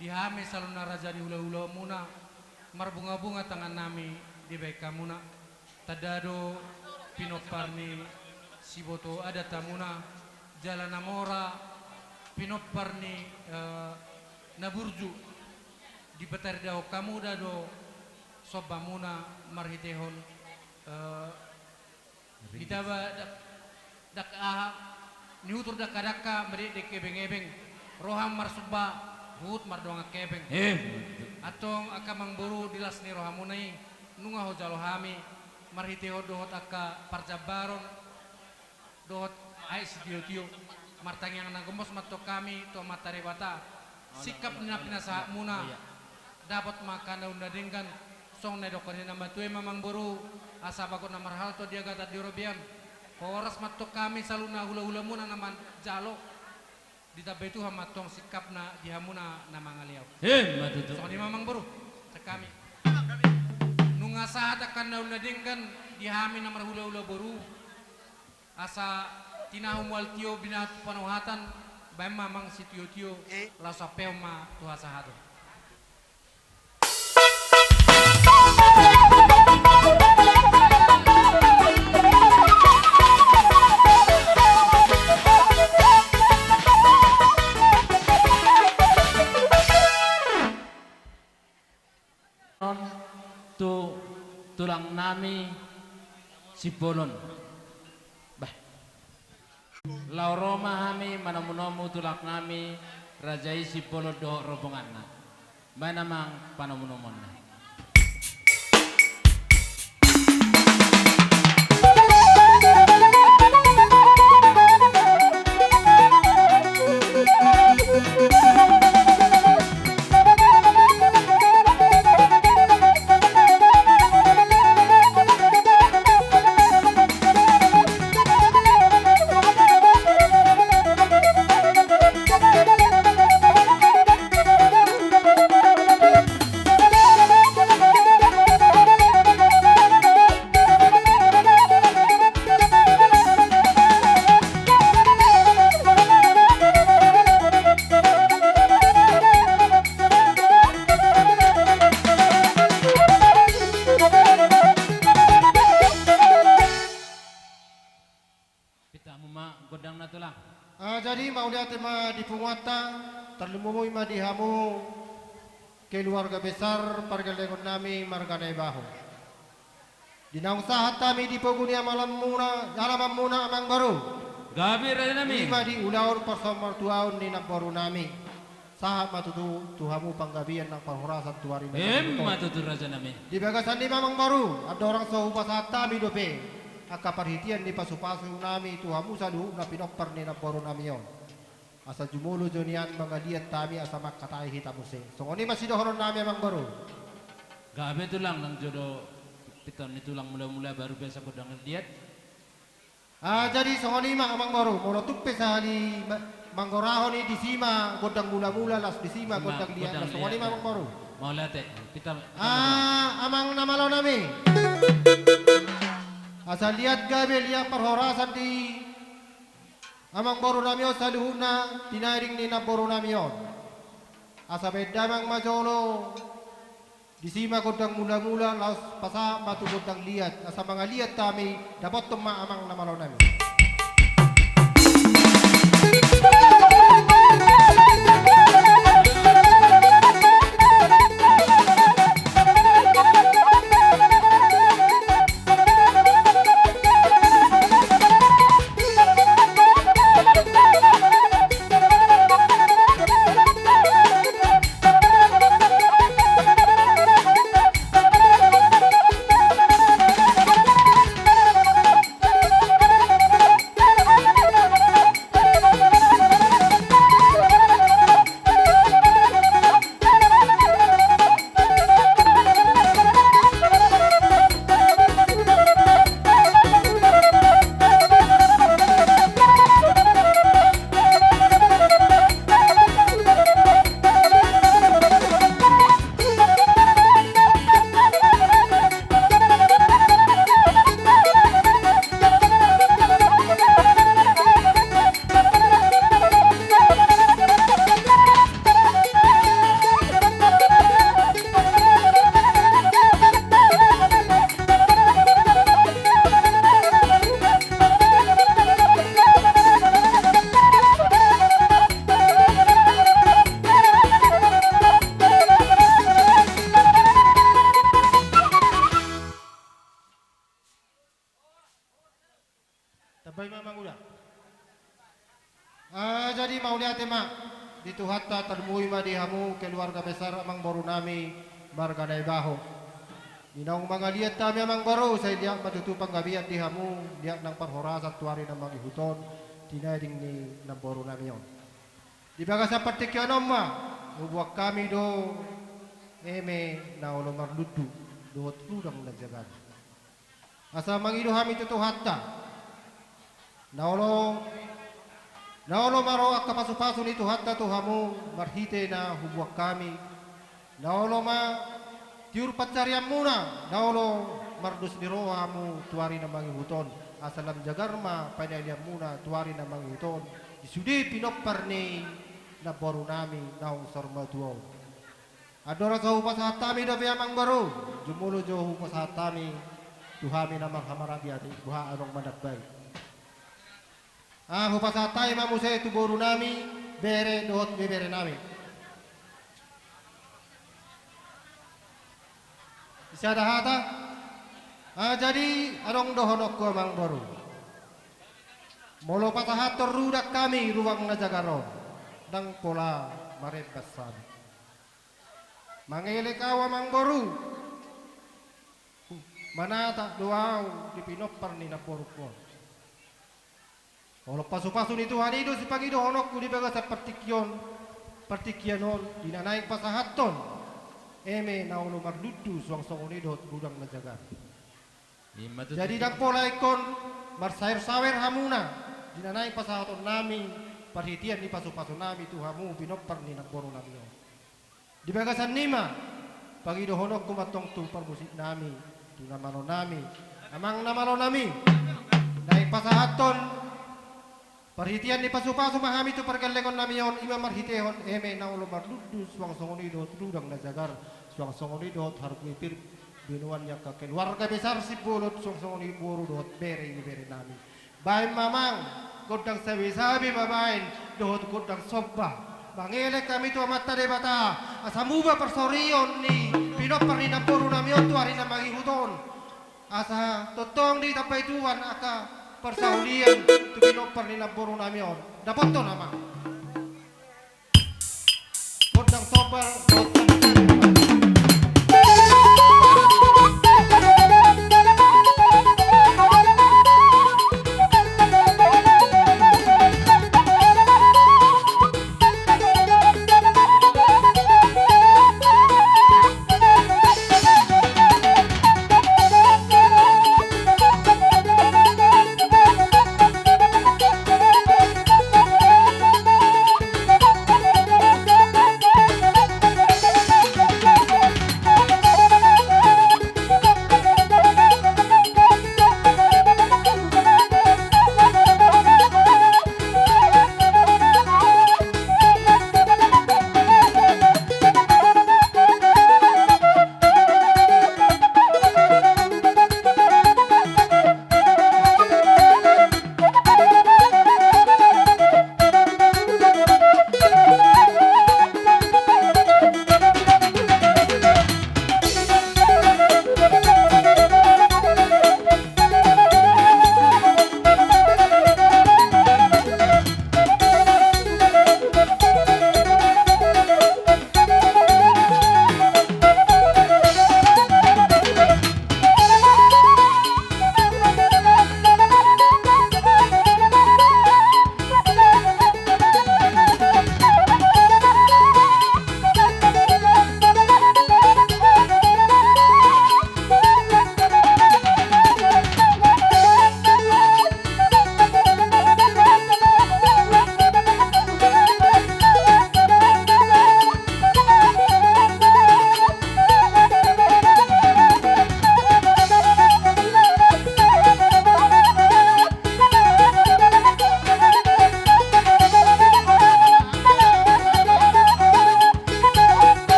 di hami saluhutna raja ni hulahulamuna, marbungabunga tangannami dibahen hamuna. Tanda do pinompar ni siboto adat hamuna, jala na mora pinompar ni, eh, na burju. Dipataridahon hamu da do sombamuna marhitehon, eh, Ringgit. Ditaba dak-, dak-, aha, niutur dakka-dakka, madekdek ebeng-ebeng, roham marsomba, huhut mardongan hepeng. Eh. Antong angka amangboru, di las ni rohamuna i, nunga hujalo hami, marhitehon dohot angka parjambaron, dohot aek sitiotio, martangiang na gomos ma antong hami tu Amanta Debata. Singkap ni na pinasahatmuna, dapot ma angka na uli na denggan, songon na nidok ni na matua i ma amangboru, asa bagot na marhalto di agatan di robean. Horas ma antong hami saluhutna hulahulamuna na manjalo. Ditambai Tuhan ma antong singkapna di hamuna na mangalean. Ima tutu. Songon i ma amangboru, sian hami. Nunga sahat angka na uli na denggan di hami na marhulahula boru. Asa tinahu mual tio, binahen tu panauhatan, bahen ma amang sitiotio, laos ampehon ma tu hasahaton. Tu tulang nami Simbolon. Bah. Laho ro ma hami manomunomu tulang nami raja i Simbolon dohot rombonganna. Bahen amang panomunomuna. Pinta hamu ma gondang na tulang. Ah, jadi mauliate ma di punguanta, tarlumobi ma di hamu keluarga besar pargellengon nami marga Naibaho. Di naung sahat hami di pogu ni alamanmuna, alamanmuna amangboru. Gabe raja nami. I ma di ulaon parsaurmatuaon ni namboru nami. Sahat ma tutu tu hamu panggabean nang parhorasan tu ari na. Ima tutu raja nami. Di bagasan i ma amangboru, andorang so hupasahat hami dope angka parhitean ni pasupasu nami tu hamu saluhutna pinompar ni namboru nami on. Asa jumolo jo nian mangaliat hami asa mangkatai hita muse. Songon i ma sidohonon nami amangboru. Gabe tulang, nang jo do pinta ni tulang mulamula baru biasa gondang liat. Ah, jadi songon i ma amangboru, molo tung pe sahali ma-, manggorahon i disi ma gondang mulamula, laos disi ma gondang liat, songon i ma amangboru. Mauliate, pinta. Ah, amang na malo nami. Asa liat gabe liat parhorasan di amangboru nami on saluhutna, tinaring ni namboru nami on. Asa bahen damang ma jolo. Disi ma gondang mulamula, laos pasahat ma tu gondang liat, asa mangaliat hami, dapothon ma amang na malo nami. Ate ma di Tuhanta, tarlumobi ma di hamu keluarga besar amangboru nami marga Naibaho. Di naung mangaliat hami amangboru, sai liat ma tutu panggabean di hamu, liat nang parhorasan tu ari na mangihut on, di na dingin ni namboru nami on. Di bagasan partingkian on ma huboan hami do eme na olo marlundu dohot rudang na jagar. Asa mangido hami tu Tuhanta, na olo, na olo ma ro angka pasupasu ni Tuhanta tu hamu marhite na huboan hami, na olo ma tiur pansarianmuna, na olo mardos ni roha hamu tu ari na mangihut on, asa lam jagar ma panalianmuna tu ari na mangihut on di sude pinompar ni namboru nami naung saur matua on. Andorang so hupasahat hami dope amangboru, jumolo jo hupasahat hami tu hami na marhamaranggi ate, boha adong manambai. Ah, hupasahat hami ma muse tu boru nami, bere dohot bebere nami. Di sada hata, ah, jadi adong dohononku amangboru. Molo pasahathon rudang hami rudang na jagar on, ndang pola marembas hami. Mangelek ahu amangboru, manata do ahu di pinompar ni namborungku on. Olo pasupasu ni Tuhan i do sipangidohononku di bagasan partingkian, partingkian on, di na naeng pasahathon eme na olo marlundu suang songon i dohot rudang na jagar. Ima tutu. Jadi ndang pola ingkon marsaersaer hamuna di na naeng pasahaton nami parhitean ni pasupasu nami tu hamu pinompar ni namboru nami on. Di bagasan i ma pangidohononku ma antong tu parmusik nami, tu na malo nami, amang na malo nami, naeng pasahathon parhitean ni pasupasu ma hami tu pargellengon nami on, ima marhitehon eme na olo marlundu suang songon i dohot rudang na jagar, suang songon i dohot hargui pir binoan ni angka keluarga besar Simbolon, suang songon i boru dohot bere, ibebere nami. Baen ma amang gondang sabesabe ma baen dohot gondang somba. Mangelek hami tu Amanta Debata asa muba parsaulian ni pinompar ni namboru nami on tu ari na mangihut on. Asa tongtong ditambai Tuhan angka parsaulian tu pinompar ni namboru nami on. Dapothon amang. Gondang somba.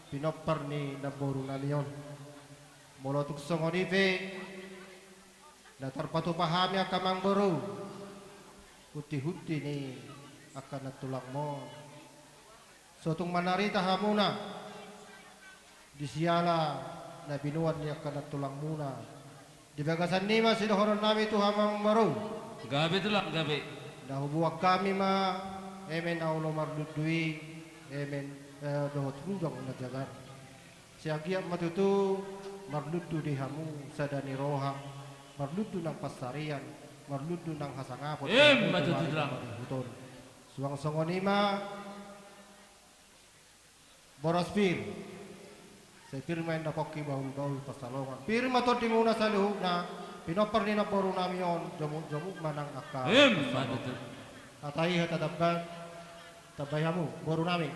pinompar ni namboru nami on. Molo tung songon i pe na tarpatupa hami angka amangboru, hunti-hunti ni angka nantulangmon, so tung manarita hamuna di siala na binoan ni angka nantulangmuna. Di bagasan i ma sidohonon nami tu hamu amangboru. Gabe tulang, gabe. Na huboan hami ma eme na olo marlundu i, eme, eh, dohot rudang na jagar. Sai anggiat ma tutu marlundu di hamu sada ni roha, marlundu nang pansarian, marlundu nang hasangapon. Em, ma tutu, tulang. Suang songon i ma. Boras pir. Sai pir ma inna pongki bahul-bahul pansalongan. Pir ma tondimuna saluhutna, pinompar ni namboru nami on, jomuk-jomuk ma nang angka pansalongan. Em, ma tutu. Hata i hata tambai, tambai hamu, boru nami.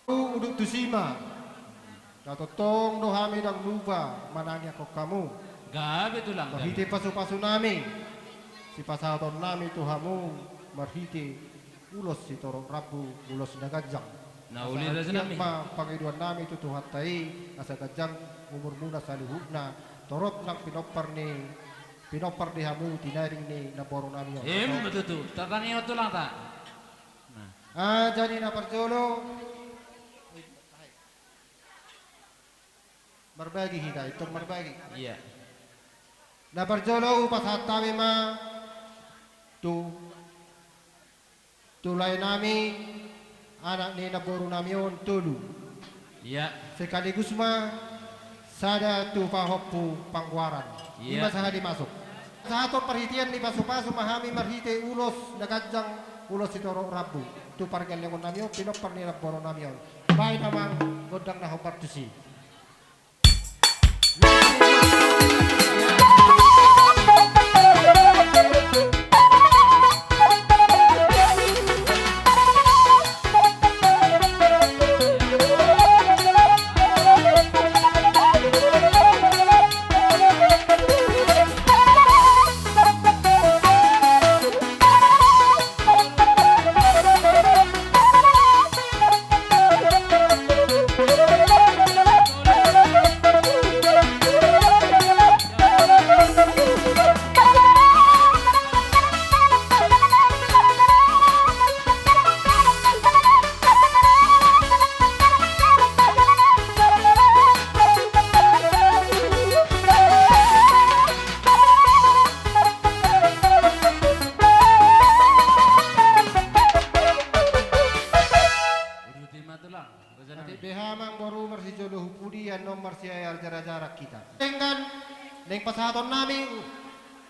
Udut tusi ma. Na tongtong do hami ndang lupa manangiangkon hamu. Gabe tulang, gabe. Marhite pasu-pasu nami, sipasahaton nami tu hamu marhite ulos sitorop rambu, ulos na ganjang. Na uli. Asa raja anggiat nami ma pangidoan nami tu Tuhanta i, asa ganjang umurmuna saluhutna, torop nang pinompar ni, pinompar di hamu di nading ni namboru nami on. Em, ma tutu. Tatangihon tulang ta. Nah. Ah, jadi na parjolo. Marbagi hita, intong marbagi. Iya. Na parjolo hupasahat hami ma tu, tu lae nami, anak ni namboru nami on tolu. Iya. Sekaligus ma sada tu pahompu panggoaran. Iya. I ma sahali masuk. Sahat on parhitean ni pasu-pasu ma hami marhite ulos na ganjang, ulos sitorop rambu. Tu pargellengon nami on, pinompar ni namboru nami on. Baen amang gondang na hombar tusi. Ate beha amang boru marsijolo hu pudi annon marsiajar-ajaran hita. Denggan, naeng pasahaton nami,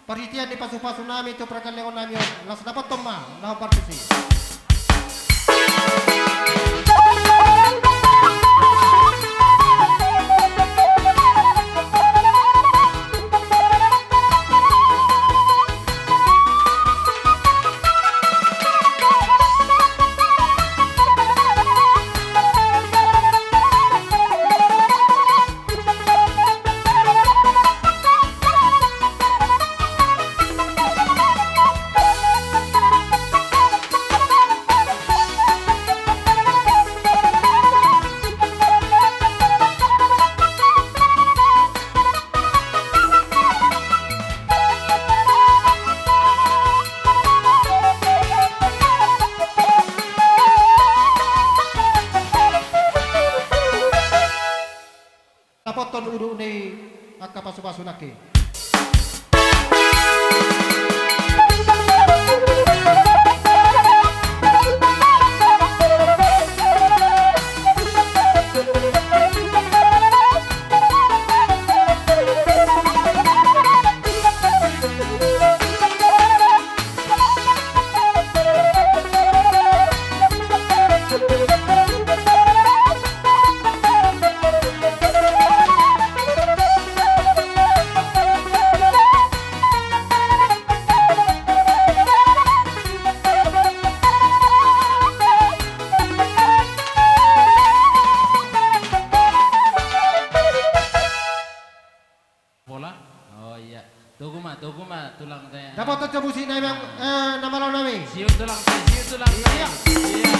parhitean ni pasu-pasu nami tu pargellengon nami on, las dapothon ma, na hombar tusi. Dapothon udut ni angka pasu-pasu nangkin. Pola? Oh iya. Togu ma, togu ma tulang te. Dapothon jo musik nami, eh, na malo nami. Siut tulang te, siut tulang te. Iya. Iya.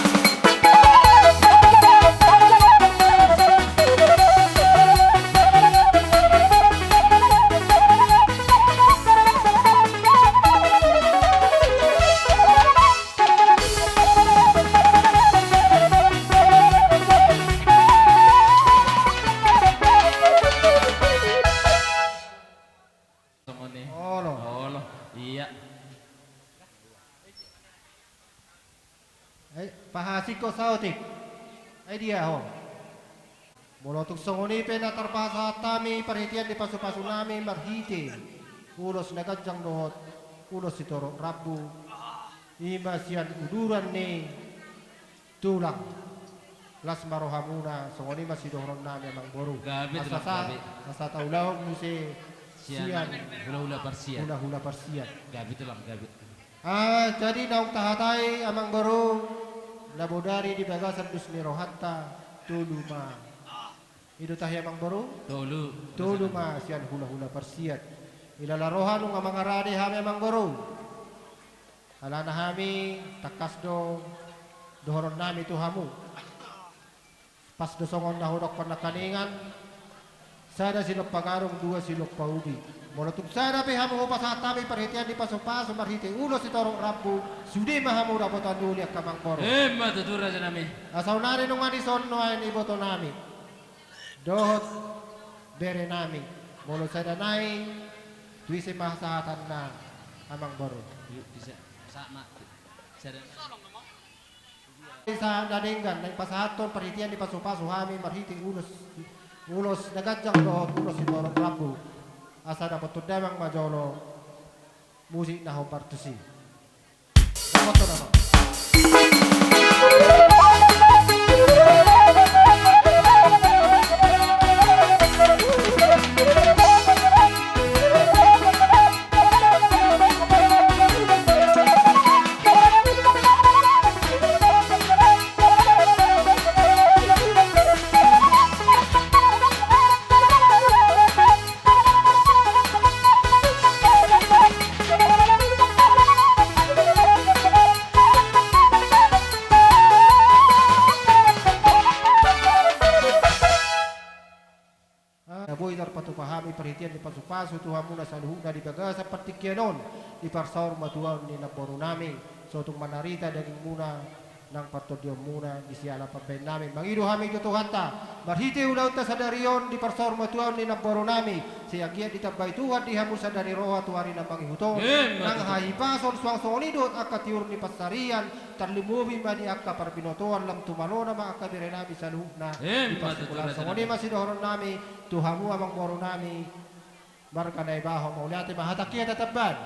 Ai, pahasingkon saotik. Ai dia ho. Molo tung songon i pe na tarpasahat hami parhitean ni pasupasu nami marhite ulos na ganjang dohot ulos sitorop rambu, i ma sian uduran ni tulang. Las ma rohamuna, songon i ma sidohonon nami, amang boru. Gabe, asa tulang, sa-, gabe. Asa taulahon muse sian, sian hulahula parsiat. Hulahula parsiat. Gabe, tulang, gabe. Ah, jadi naung tahatai, amang boru, na bodari di bagasan dos ni rohanta, tolu ma. I do tahe, amang boru? Tolu. Tolu ma sian hulahula parsiat. Ilala roha nunga mangarade hami, amang boru. Alana hami tangkas do dohonon nami tu hamu. Pas do songon na hudokkon nangkaningan, sada silompa gadong, dua silompa ubi. Molo tung sada pe hamu hupasahat hami parhitean ni pasupasu marhite ulos sitorop rambu, sude ma hamu dapotan uli, angka amang boru. Emma tutu, raja nami. Asa unang nunga dison nuaeng iboto nami dohot bere nami. Molo sada nai, tu ise ma sahatanna, amang boru? Yu, bisa. Sama. Sada. Sahat na denggan, naeng pasahathon parhitean ni pasupasu hami marhite ulos, ulos na ganjang dohot ulos sitorop rambu. Asa dapothon damang ma jolo musik na hombar tusi. Dapothon damang. Na boi tarpatupa hami parhitean ni pasupasu tu hamuna saluhutna di bagasan partingkian on, di parsaurmatuaon ni namboru nami, so tung manarita dagingmuna nang partondionmuna di siala pambahen nami. Mangido hami tu Tuhanta, marhite ulaonta sadari on di parsaurmatuaon ni namboru nami, sai anggiat ditambai Tuhan di hamu sadari roha tu ari na mangihut on, nang hahipason, suang songon i dohot angka tiur ni pansarian, tarlumobi ma di angka parbinotoan, lam tumalona ma angka bere nami saluhutna. Emma tutu, raja nami. Songon i ma sidohonon nami tu hamu, amang boru nami, marga Naibaho. Mauliate ma, hatangki hata tamban.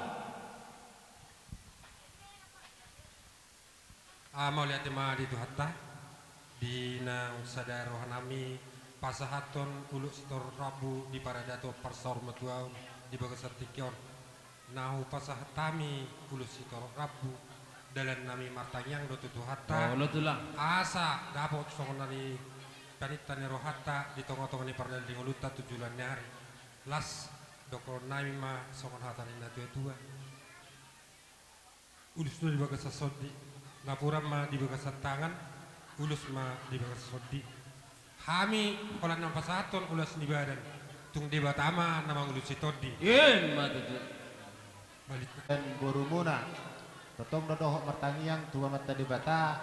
Ah, mauliate ma di Tuhanta, di naung sada roha nami pasahathon ulos sitorop rambu di paradaton parsaurmatuaon di bagasan tingki on. Na hupasahat hami ulos sitorop rambu, dalan nami martangiang do tu Tuhanta. Olo, tulang. Asa dapot songon na nipaninta ni rohanta di tongatonga ni pardalanan ni ngolunta tu joloan ni ari. Las, dohonon nami ma songon hata ni natuatua. Ulos do di bagasan sondi, napuran ma di bagasan tangan, ulos ma di bagasan sondi. Hami holan na pasahathon ulos ni badan, tung Debata ma na mangulosi tondi. Emma tutu. Balik. Borumuna, tongtong do dohot martangiang tu Amanta Debata,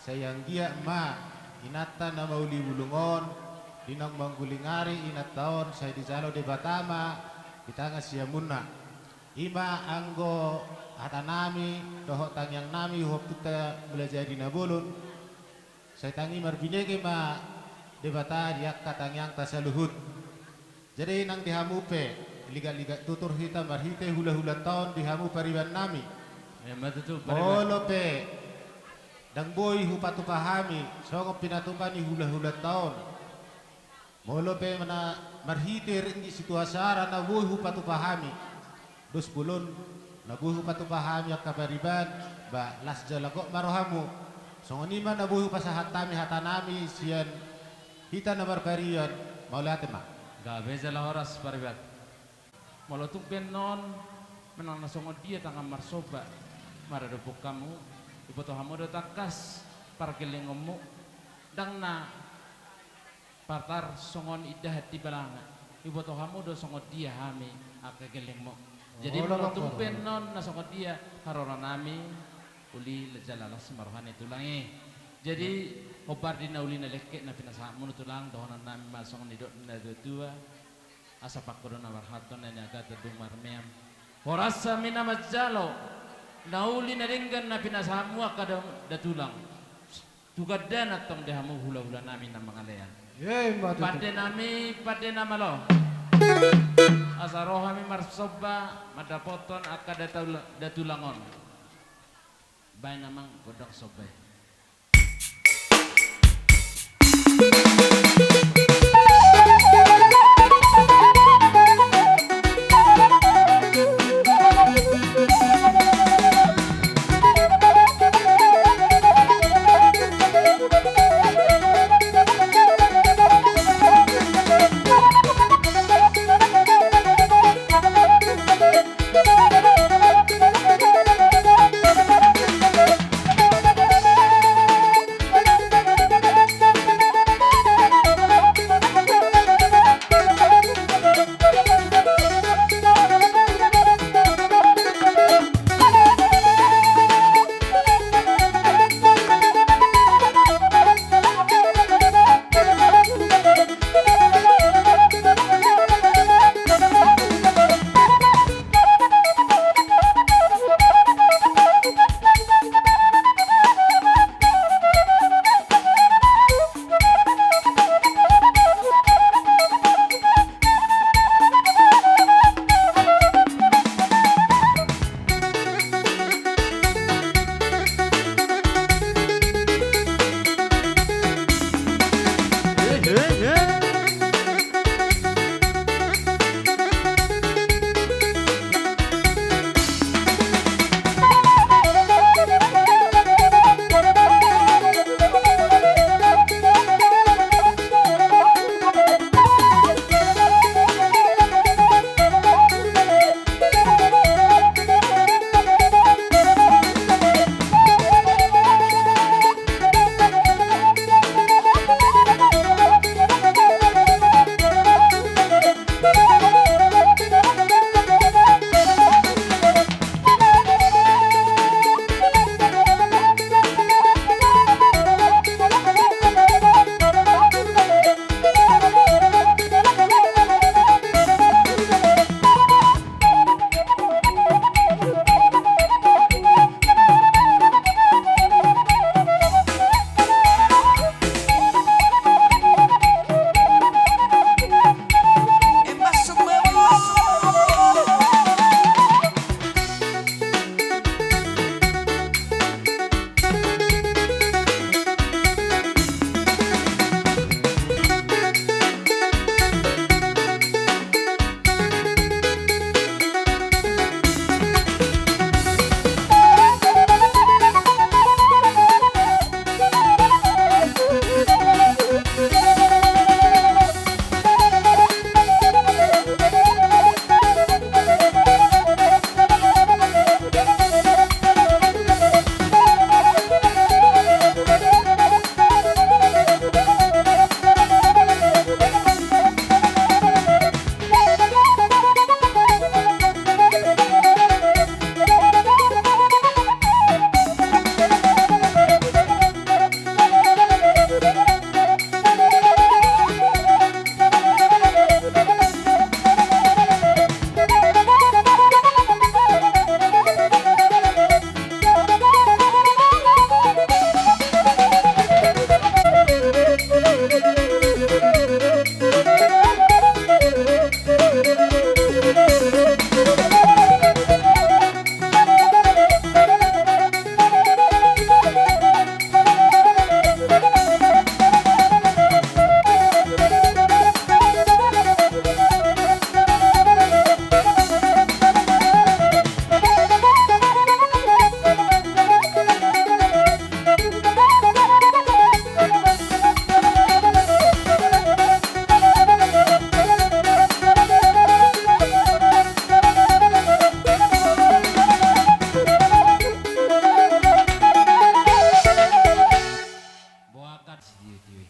sai anggiat ma inanta na mauli bulung on, di naung mangguling ari inanta on, sai dijalo Debata ma di tangan siamunna. I ma anggo hata nami dohot tangiang nami tu Ompunta Mulajadi Nabolon. Sai tangi marbinege ma Debata di angka tangiangta saluhut. Jadi nang di hamu pe, ligatligat tutur hita marhite hulahulanta on di hamu pariban nami. Emma tutu, pariban. Molo pe ndang boi hupatupa hami songon pinatupa ni hulahulanta on, molo pe na marhite ringgit sitio sara na boi hupatupa hami, dos bolon na boi hupatupa hami angka pariban, ba las jala gok ma rohamu. Songon i ma na boi hupasahat hami hata nami sian hita na marpariban. Mauliate ma. Gabe jala horas, pariban. Molo tung pe annon manang na songon dia tangan marsomba maradophon hamu, iboto hamu do tangkas pargellengonmu, ndang na patar songon indahan di balanga. Iboto hamu do songon dia hami angka gellengmu. Jadi molo tung pe annon na songon dia haroro nami, uli jala las ma roha ni tulang i. Jadi hombar di na uli na lengket na pinasahatmuna, tulang, dohonon nami ma songon nidok ni natuatua. Asa pangko do na marhalto, na niagatan dung marmeam. Horas hami na manjalo na uli na denggan na pinasahatmu angka da, da tulang. tu gandana tong di hamu hulahula nami na mangalean. Ima tutu. Pande nami, pande na malo. Asa ro hami marsomba mandapothon angka datul-, datulang on. Baen amang gondang somba i. Boakan sitio-tio i.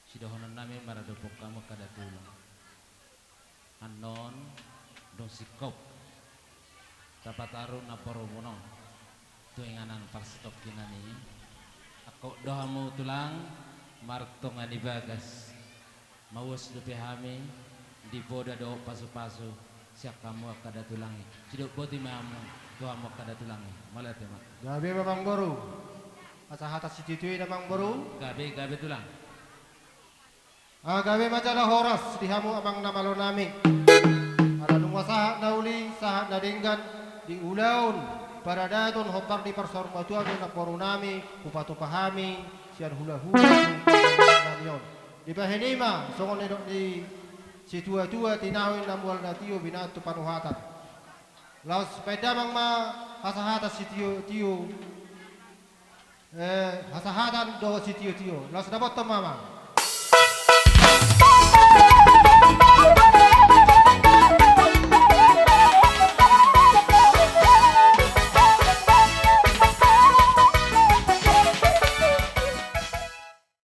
Sidohonon nami maradophon hamu angka datulang. Annon dung singkop tapataru na paromon on tu inganan parsitongkinan i. Angkop do hamu tulang martonga ni bagas. Mauas dope hami di poda dohot pasupasu sian hamu angka datulang i. Sidok boti ma hamu tu hamu angka datulang i. Mauliate ma. Gabe ma amangboru. Hasahatan sitio-tio i, amang boru. Gabe, gabe tulang. Ah, gabe ma jala horas di hamu amang na malo nami. Ala nunga sahat na uli, sahat na denggan di ulaon paradaton hombar ni parsaurmatuaon ni namboru nami, hupatupa hami sian hula-hula nami on. Dibahen i ma songon nidok ni situa-tua, tinahu i na mual na tio, binahen tu panuhatan. Laos bahen damang ma hasahatan sitio-tio. Eh, hasahatan dohot sitio-tio. Laos dapothon ma amang.